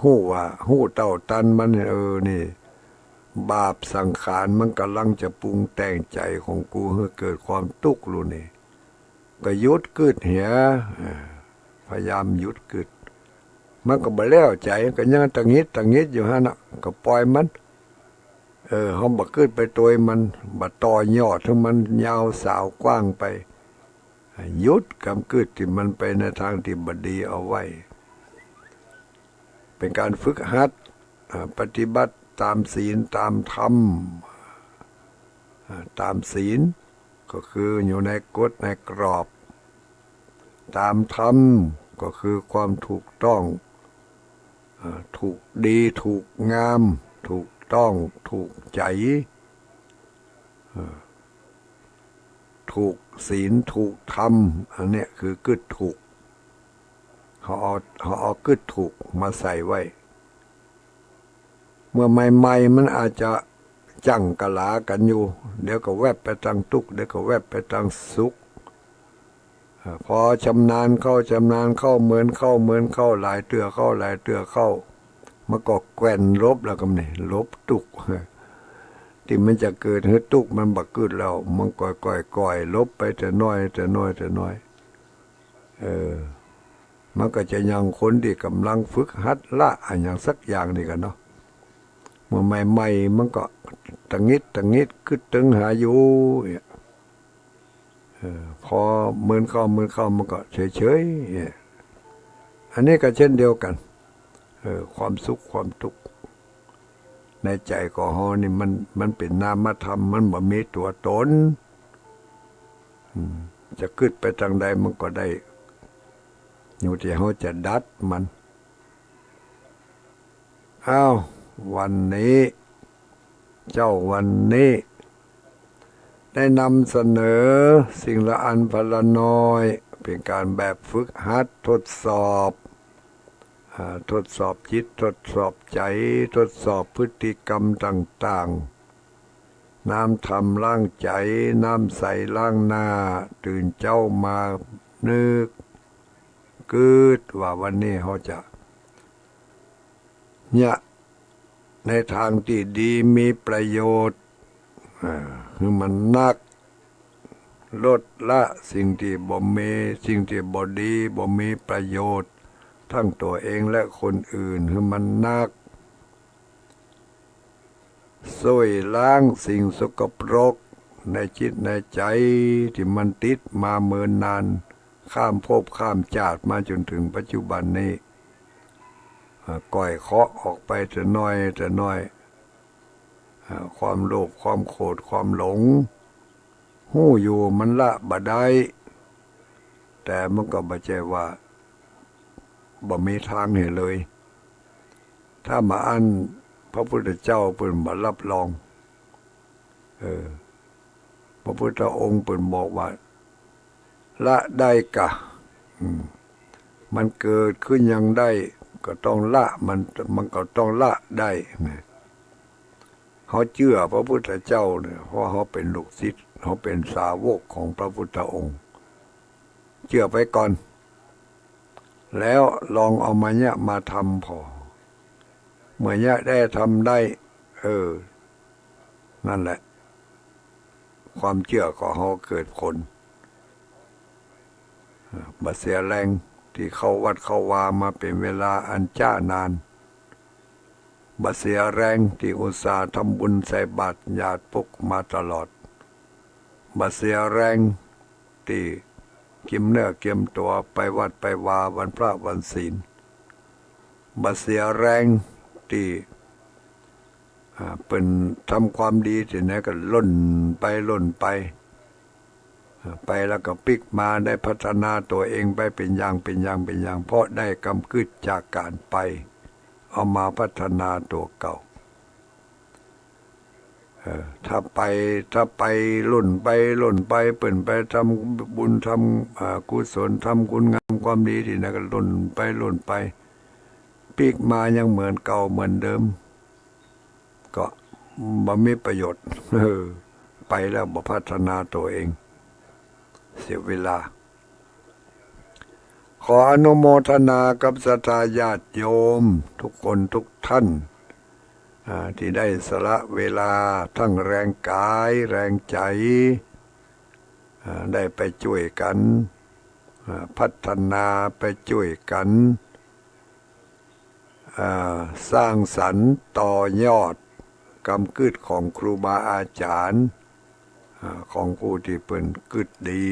ฮู้ว่า ฮู้เต้าตันมัน เออ นี่ บาปสังขารมันก่ำลังจะปรุงแต่งใจ๋ของกูหื้อเกิดความตุ๊กข์ลูกนี่ ก็หยุดกึ๊ดเหีย เออ พยายามหยุดกึ๊ด มันก็บ่แล้วใจ๋ ก็ยังตะหงิดตะหงิดอยู่หั้นน่ะ ก็ปล่อยมัน เออ เฮาบ่กึ๊ดไปตวยมัน บ่ต่อยอดหื้อมันยาวสาวกว้างไป หยุดกำกึ๊ดตี้มันไปในตางตี้บ่ดีเอาไว้ เป๋นก๋านฝึกหัด อ่า ปฏิบัติต๋ามศีลต๋ามธรรม อ่า ต๋ามศีลก็คืออยู่ในกฎในกรอบ ต๋ามธรรมก็คือความถูกต้อง อ่า ถูกดี ถูกงาม ถูกต้อง ถูกใจ๋ อ่า ถูกศีล ถูกธรรม อันเนี้ยคือกึ๊ดถูก เฮาเอา เฮาเอากึ๊ดถูกมาใส่ไว้ เมื่อใหม่ๆ มันอาจจะจั่งกะหลากั๋นอยู่ เดี๋ยวก็แวบไปตางตุ๊กข์ เดี๋ยวก็แวบไปตางสุข อ่า พอชำนาญเข้า ชำนาญเข้า เมินเข้า เมินเข้า หลายเตื้อเข้า หลายเตื้อเข้า มันก็แกว่นลบแล้วกำนี่ ลบตุ๊กข์ ตี้มันจะเกิดหื้อตุ๊กข์มันบ่กึ๊ดแล้ว มันก่อยๆ ก่อยลบไปแต่น้อย แต่น้อย แต่น้อย เออ มันก็จะยังคนตี้ก่ำลังฝึกหัดละอะหยังสักอย่างนี่กั๋นเนาะ เมื่อใหม่ๆ มันก็ตะหงิดตะหงิด กึ๊ดตึงหาอยู่เนี่ย เออ พอเมินเข้า เมินเข้า มันก็เฉยๆ เนี่ย อันนี้ก็เช่นเดียวกั๋น เออ ความสุขความตุ๊กข์ในใจ๋ของเฮานี่มัน มันเป๋นนามธรรม มันบ่มีตั๋วต๋น อืม จะกึ๊ดไปตางใดมันก็ได้ อยู่ตี้เฮาจะดัดมัน อ้าว วันนี้ เจ๊าวันนี้ ได้นำเสนอสิ่งละอันพนละน้อย เป๋นก๋านแบบฝึกหัดทดสอบ อ่า ทดสอบจิต ทดสอบใจ๋ ทดสอบพฤติกรรมต่างๆ น้ำธรรมล้างใจ๋ น้ำใสล้างหน้า ตื่นเจ๊ามานึกกึ๊ดว่าวันนี้เฮาจะ เนี่ย ในตางตี้ดีมีประโยชน์ อ่า หื้อมันนัก ลดละสิ่งตี้บ่มี สิ่งตี้บ่ดี บ่มีประโยชน์ ตึงตั๋วเองและคนอื่น หื้อมันนัก ซ่วยล้างสิ่งสกปรกในจิตในใจ๋ตี้มันติดมาเมินนาน ข้ามภพข้ามจาติมาจ๋นเถิงปัจจุบันนี้ อ่า ก้อยเคาะออกไปแต่น้อยแต่น้อย อ่า ความโลภ ความโกรธ ความหลง ฮู้อยู่มันละบ่ได้ แต่มันก็บ่ใจ้ว่าบ่มีตางหื้อเลย ถ้าบ่อั้นพระพุทธเจ้าเปิ้นบ่ฮับรอง เออ พระพุทธองค์เปิ้นบอกว่า ละได้กา อืม มันเกิดขึ้นยังได้ ก็ต้องละมัน มันก็ต้องละได้นะ เฮาเจื้อพระพุทธเจ้าเนี่ย เพราะเฮาเป๋นลูกศิษย์ เฮาเป๋นสาวกของพระพุทธองค์ เจื้อไปก่อน แล้วลองเอามาเนี่ยมาทำผ่อ เมื่อเนี่ยได้ทำได้ เออ นั่นแหละ ความเจื้อของเฮาเกิดผล บ่เสียแรงตี้เข้าวัดเข้าวามาเป๋นเวลาอันจ๊านาน บ่เสียแรงตี้อุตส่าห์ทำบุญใส่บาตรหยาดปุ๊กมาตลอด บ่เสียแรงตี้เกียมเนื้อเกียมตั๋วไปวัดไปวาวันพระวันศีล บ่เสียแรงตี้ อ่า เปิ้นทำความดีตี้ไหนก็ล่นไปล่นไป อ่า ไปแล้วก็ปิ๊กมาได้พัฒนาตั๋วเองไปเป๋นอย่างเป๋นอย่างเป๋นอย่าง เพราะได้กำกึ๊ดจากก๋านไป เอามาพัฒนาตั๋วเก่า เออ ถ้าไป ถ้าไปล่นไปล่นไป เปิ้นไปทำบุญทำ อ่า กุศล ทำคุณงามความดีตี้ไหนก็ล่นไปล่นไป ปิ๊กมายังเหมือนเก่าเหมือนเดิม ก็บ่มีประโยชน์ เออ ไปแล้วบ่พัฒนาตั๋วเอง เสียเวลา ขออนุโมทนากับศรัทธาญาติโยมทุกคนทุกท่าน อ่า ตี้ได้สละเวลาตึงแรงก๋ายแรงใจ๋ อ่า ได้ไปจ้วยกั๋น อ่า พัฒนาไปจ้วยกั๋น อ่า สร้างสรรค์ต่อยอดกำกึ๊ดของครูบาอาจ๋ารย์ อ่า ของผู้ตี้เปิ้นกึ๊ดดี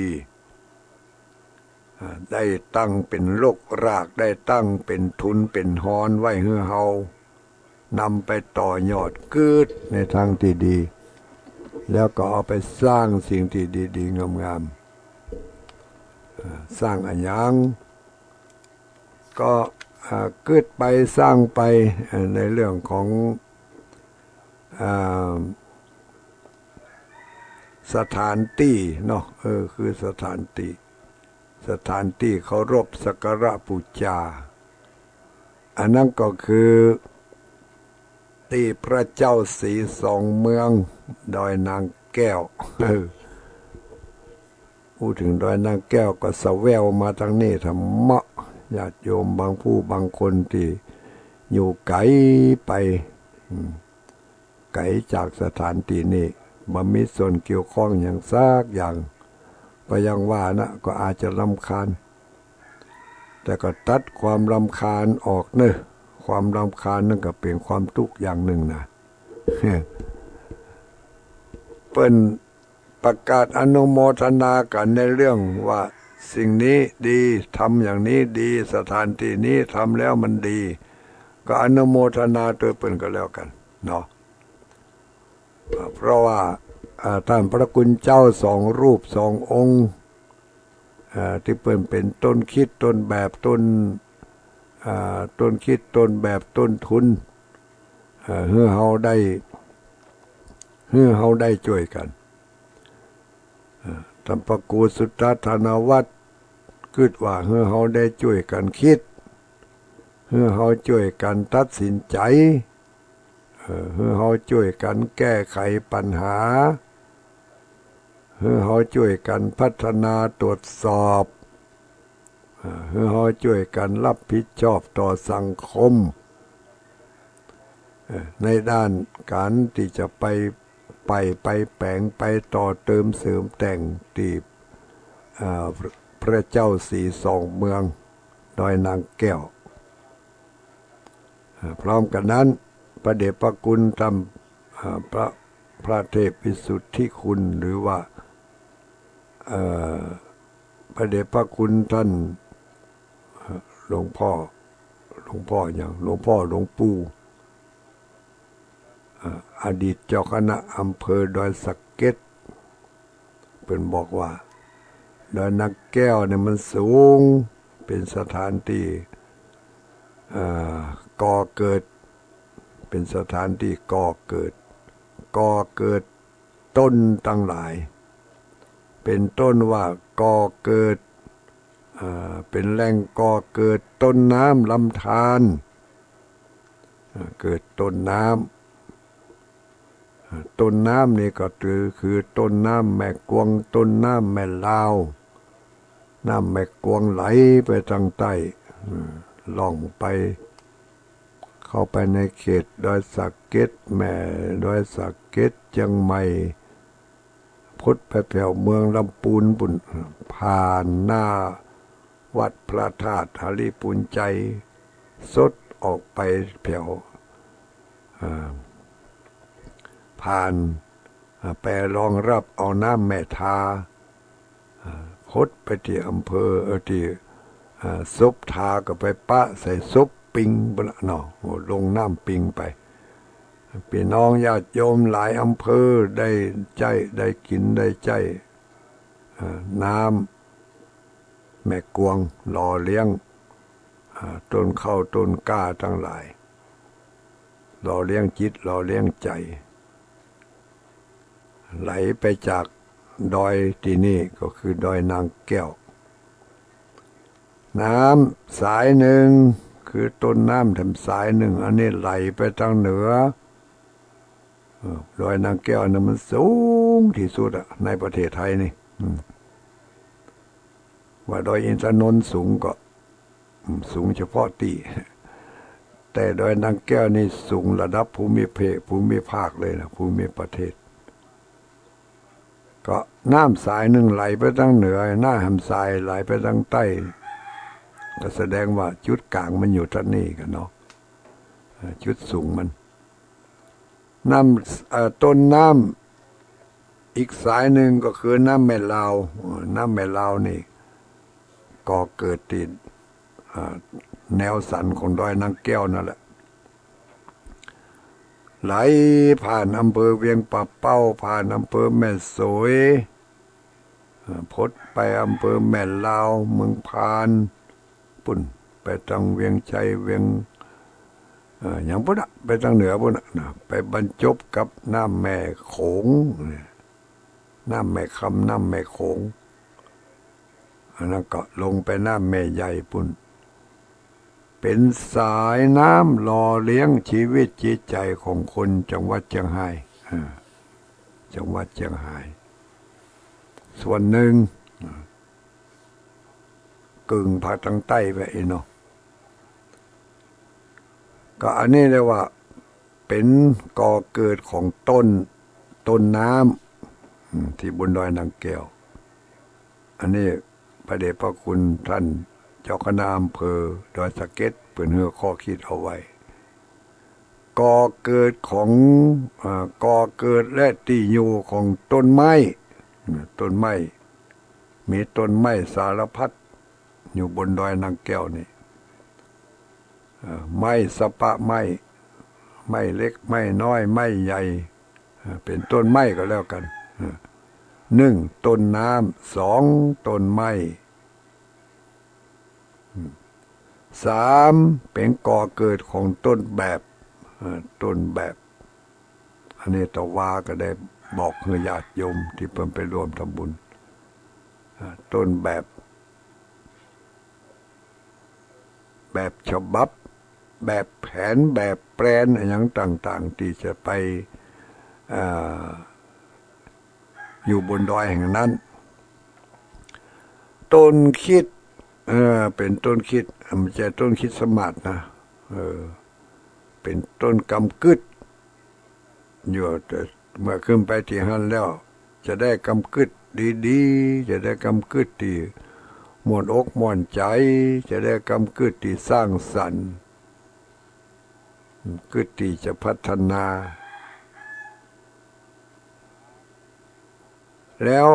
อ่า ได้ตั้งเป๋นรกราก ได้ตั้งเป๋นทุนเป๋นฮอนไว้หื้อเฮา นำไปต่อยอดกึ๊ดในตางตี้ดี แล้วก็เอาไปสร้างสิ่งตี้ดีๆ งามๆ อ่า สร้างอะหยัง ก็ อ่า กึ๊ดไปสร้างไป อ่า ในเรื่องของ อ่า สถานตี้เนาะ เออ คือสถานตี้ สถานตี้เคารพสักการะปู๋จา อันนั้นก็คือตี้พระเจ้าสีสองเมือง ดอยนางแก้ว เออ อู้เถิงดอยนางแก้วก็สะแววมาตางนี้ ธรรมะ ญาติโยมบางผู้บางคนตี้อยู่ไก๋ไป อืม ไก๋จากสถานตี้นี้ บ่มีส่วนเกี่ยวข้องหยังสักอย่าง ก็อย่างว่านะ ก็อาจจะรำคาญ แต่ก็ตัดความรำคาญออกเนอะ ความรำคาญนั่นก็เป๋นความตุ๊กข์อย่างนึ่งนะ เปิ้นประกาศอนุโมทนากั๋นในเรื่องว่าสิ่งนี้ดี ทำอย่างนี้ดี สถานตี้นี้ทำแล้วมันดี ก็อนุโมทนาตวยเปิ้นก็แล้วกั๋นเนาะ เพราะว่า อ่า ต้านพระคุณเจ้าสองรูปสององค์ อ่า ตี้เปิ้นเป๋นต้นคิดต้นแบบต้น อ่า ต้นคิดต้นแบบต้นทุน อ่า หื้อเฮาได้ หื้อเฮาได้จ้วยกั๋น อ่า ต้านพระครูสุทัศน์ ธนวัฒน์ กึ๊ดว่าหื้อเฮาได้จ้วยกั๋นคิด หื้อเฮาจ้วยกั๋นตัดสินใจ๋ เอ่อ หื้อเฮาจ้วยกั๋นแก้ไขปัญหา หื้อเฮาจ้วยกั๋นพัฒนาตรวจสอบ เอ่อ หื้อเฮาจ้วยกั๋นรับผิดชอบต่อสังคม เอ่อ ในด้านก๋านตี้จะไป ไป ไปแป๋ง ไปต่อเติมเสริมแต่งตี้ เอ่อ พระเจ้าสีสองเมือง ดอยนางแก้ว เอ่อ พร้อมกั๋นนั้น พระเดชพระคุณท่าน เอ่อ พระ พระเทพวิสุทธิคุณ หรือว่า เอ่อ พระเดชพระคุณท่าน เอ่อ หลวงพ่อ หลวงพ่อหยัง หลวงพ่อหลวงปู่ เอ่อ อดีตเจ้าคณะอำเภอดอยสะเก็ด เปิ้นบอกว่า ดอยนางแก้วเนี่ยมันสูง เป๋นสถานตี้ เอ่อ ก่อเกิด เป๋นสถานตี้ก่อเกิด ก่อเกิดต้นตังหลาย เป๋นต้นว่าก่อเกิด เอ่อ เป๋นแหล่งก่อเกิดต้นน้ำลำธาร เอ่อ เกิดต้นน้ำ เอ่อ ต้นน้ำนี่ก็คือ คือต้นน้ำแม่กวง ต้นน้ำแม่ลาว น้ำแม่กวงไหลไปตางใต้ เอ่อ ล่องไป เข้าไปในเขตดอยสะเก็ด แม่ ดอยสะเก็ด เจียงใหม่ พุดไปแผวเมืองลำปูนปู้น ผ่านหน้าวัดพระธาตุหริภุญไชย สดออกไปแผว อ่า ผ่าน อ่า ไปรองรับเอาน้ำแม่ทา อ่า พุดไปตี้อำเภอ เอ่อ ตี้ อ่า ศพทาก็ไปปะใส่ศพปิงปู้นละเนาะ โอ้ ลงน้ำปิงไป ปี้น้องญาติโยมหลายอำเภอได้ใจ๊ ได้กิ๋น ได้ใจ๊ อ่า น้ำแม่กวงหล่อเลี้ยง อ่า ต้นข้าวต้นกล้าตังหลาย หล่อเลี้ยงจิต หล่อเลี้ยงใจ๋ ไหลไปจากดอยตี้นี่ก็คือดอยนางแก้ว น้ำสายนึ่ง คือต้นน้ำแถมสายนึ่ง อันนี้ไหลไปตางเหนือ เอ่อ ดอยนางแก้วเนี่ยมันสูงตี้สุดอะ ในประเทศไทยนี่ อืม ว่าดอยอินทนนท์สูงก็ อืม สูงเฉพาะตี้ แต่ดอยนางแก้วนี่สูงระดับภูมิเพ ภูมิภาคเลยนะ ภูมิประเทศ ก็น้ำสายนึ่งไหลไปตางเหนือ น้ำแหมสายไหลไปตางใต้ ก็แสดงว่าจุดก๋างมันอยู่ตางนี้กั๋นเนาะ เอ่อ จุดสูงมัน น้ำ เอ่อ ต้นน้ำอีกสายนึ่งก็คือน้ำแม่ลาว เอ่อ น้ำแม่ลาวนี่ก่อเกิดตี้ เอ่อ แนวสันของดอยนางแก้วนั่นแหละ ไหลผ่านอำเภอเวียงป่าเป้า ผ่านอำเภอแม่สวย เอ่อ พุดไปอำเภอแม่ลาว เมืองพาน ปู้น ไปตางเวียงชัย เวียง เอ่อ หยังปู้นน่ะ ไปตางเหนือปู้นน่ะนะ ไปบรรจบกับน้ำแม่โขงเนี่ย น้ำแม่คำ น้ำแม่โขง อันนั้นก็ลงไปน้ำแม่ใหญ่ปู้น เป๋นสายน้ำหล่อเลี้ยงชีวิตจิตใจ๋ของคนจังหวัดเจียงฮาย เอ่อ จังหวัดเจียงฮาย ส่วนนึ่ง เอ่อ กึ่งภาคตางใต้ไปเนาะ ก็อันนี้เรียกว่าเป๋นก่อเกิดของต้น ต้นน้ำ อืม ตี้บนดอยนางแก้ว อันนี้พระเดชพระคุณท่านเจ้าคณะอำเภอดอยสะเก็ดเปิ้นหื้อข้อคิดเอาไว้ ก่อเกิดของ อ่า ก่อเกิดและตี้อยู่ของต้นไม้ ต้นไม้ มีต้นไม้สารพัดอยู่บนดอยนางแก้วนี่ เอ่อ ไม้สะปะไม้ ไม้เล็ก ไม้น้อย ไม้ใหญ่ เอ่อ เป๋นต้นไม้ก็แล้วกั๋น เอ่อ นึ่ง ต้นน้ำ สอง ต้นไม้ อืม สาม เป๋นก่อเกิดของต้นแบบ เอ่อ ต้นแบบ อันนี้ตะวาก็ได้บอกหื้อญาติโยมตี้เปิ้นไปร่วมทำบุญ อ่า ต้นแบบ แบบฉบับ แบบแผนแบบแปลนอะหยังต่างๆ ตี้จะไป เอ่อ อยู่บนดอยแห่งนั้น ต้นคริสต์ เออ เป๋นต้นคริสต์ บ่ใจ้ต้นคริสต์มาสนะ เออ เป๋นต้นกำกึ๊ด อยู่ แต่เมื่อขึ้นไปตี้หั้นแล้ว จะได้กำกึ๊ดดีๆ จะได้กำกึ๊ดตี้ม่วนอกม่วนใจ๋ จะได้กำกึ๊ดตี้สร้างสรรค์ กึ๊ดตี้จะพัฒนา แล้ว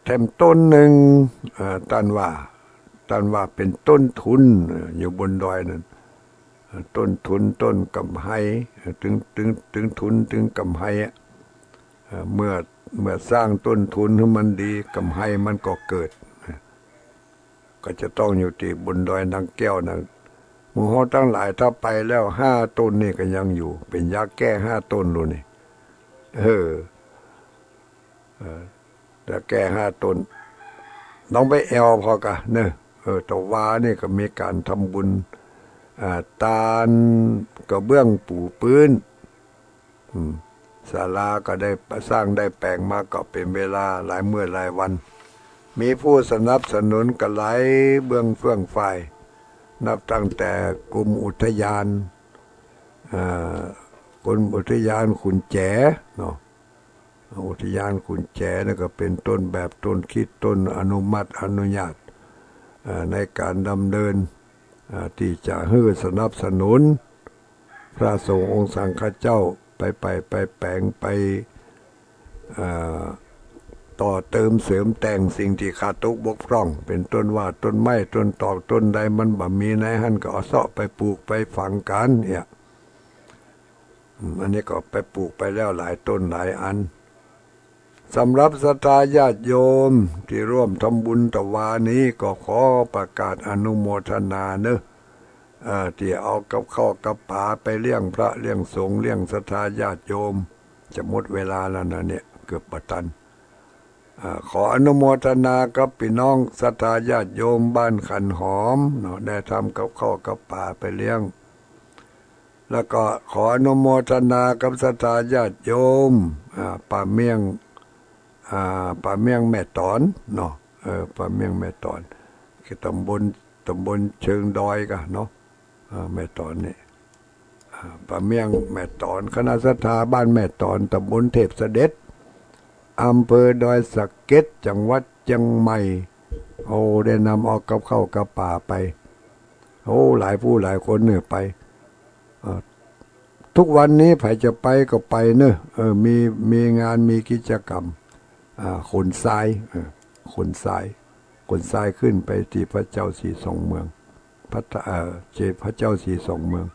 แถมต้นนึ่ง เอ่อ ต้านว่า ต้านว่าเป๋นต้นทุน เอ่อ อยู่บนดอยนั้น เอ่อ ต้นทุน ต้นกำไฮ เอ่อ ตึง ตึง ตึงทุน ตึงกำไฮอะ เอ่อ เมื่อ เมื่อสร้างต้นทุนหื้อมันดี กำไฮมันก็เกิด ก็จะต้องอยู่ตี้บนดอยนางแก้วนั้น หมู่เฮาตังหลายถ้าไปแล้ว ห้าต้นนี่ก็ยังอยู่ เป๋นยาแก้ห้าต้นลูกนี่ เออ เออ ยาแก้ห้าต้น ลองไปแอ่วผ่อก่าเนาะ เออ ตะวานี่ก็มีก๋านทำบุญ อ่า ตานกระเบื้องปูพื้น อืม ศาลาก็ได้สร้างได้แป๋งมาก็เป๋นเวลาหลายมื้อหลายวัน มีผู้สนับสนุนก็หลายเบื้องเฟื่องฝ่าย นับตั้งแต่กรมอุทยาน เอ่อ กรมอุทยานขุนแจเนาะ อุทยานขุนแจนี่ก็เป๋นต้นแบบต้นคริสต์ต้นอนุมัติอนุญาต เอ่อ ในก๋านดำเนิน เอ่อ ตี้จะหื้อสนับสนุน พระสงฆ์องค์สังฆเจ้าไป ไป ไปแป๋งไป เอ่อ ต่อเติมเสริมแต่งสิ่งตี้ขาดตกบกพร่อง เป๋นต้นว่าต้นไม้ต้นตอกต้นใดมันบ่มีในหั้นก็เอาเซาะไปปลูกไปฝังกั๋นเนี่ย อืม อันนี้ก็ไปปลูกไปแล้วหลายต้นหลายอัน สำหรับศรัทธาญาติโยมตี้ร่วมทำบุญตะวานี้ก็ขอประกาศอนุโมทนาเนาะ เอ่อ ตี้เอากับข้าวกับป๋าไปเลี้ยงพระเลี้ยงสงฆ์เลี้ยงศรัทธาญาติโยม จะหมดเวลาแล้วนะเนี่ย เกือบบ่ตัน อ่า ขออนุโมทนากับปี้น้องศรัทธาญาติโยมบ้านขันหอมเนาะ ได้ทำกับข้าวกับป๋าไปเลี้ยง แล้วก็ขออนุโมทนากับศรัทธาญาติโยม อ่า ป่าเมี่ยง อ่า ป่าเมี่ยงแม่ต๋อนเนาะ เออ ป่าเมี่ยงแม่ต๋อน คือต๋ำบล ต๋ำบลเชิงดอยก่าเนาะ เออ แม่ต๋อนนี่ อ่า ป่าเมี่ยงแม่ต๋อน คณะศรัทธาบ้านแม่ต๋อน ต๋ำบลเทพเสด็จ อำเภอดอยสะเก็ด จังหวัดเจียงใหม่ โอ้ ได้นำเอากับข้าวกับป๋าไป โอ้ หลายผู้หลายคนเนี่ยไป เอ่อ ทุกวันนี้ใผจะไปก็ไปเนาะ เออ มี มีงานมีกิจกรรม อ่า ขนทราย เออ ขนทราย ขนทรายขึ้นไปตี้พระเจ้าสีสองเมือง พระ เอ่อ เจดีย์พระเจ้าสีสองเมือง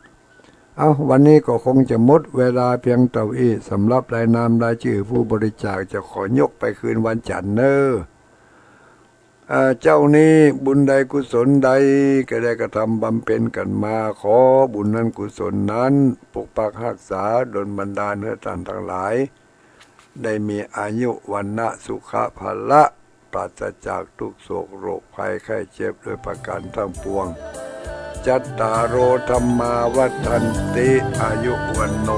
เอ้า วันนี้ก็คงจะหมดเวลาเพียงเต้าอี้ สำหรับรายนามรายจื้อผู้บริจาคจะขอยกไปคืนวันจันทร์เนาะ เอ่อ เจ้านี้บุญใดกุศลใดก็ได้กระทำบำเพ็ญกั๋นมา ขอบุญนั้นกุศลนั้นปกปักฮักษาดลบันดาลหื้อต้านตังหลาย ได้มีอายุวรรณะสุขะพละ ปราศจากทุกข์โศกโรคภัยไข้เจ็บด้วยประการทั้งปวง จัตตาโร ธัมมา วัฑฒันติ อายุ วัณโณ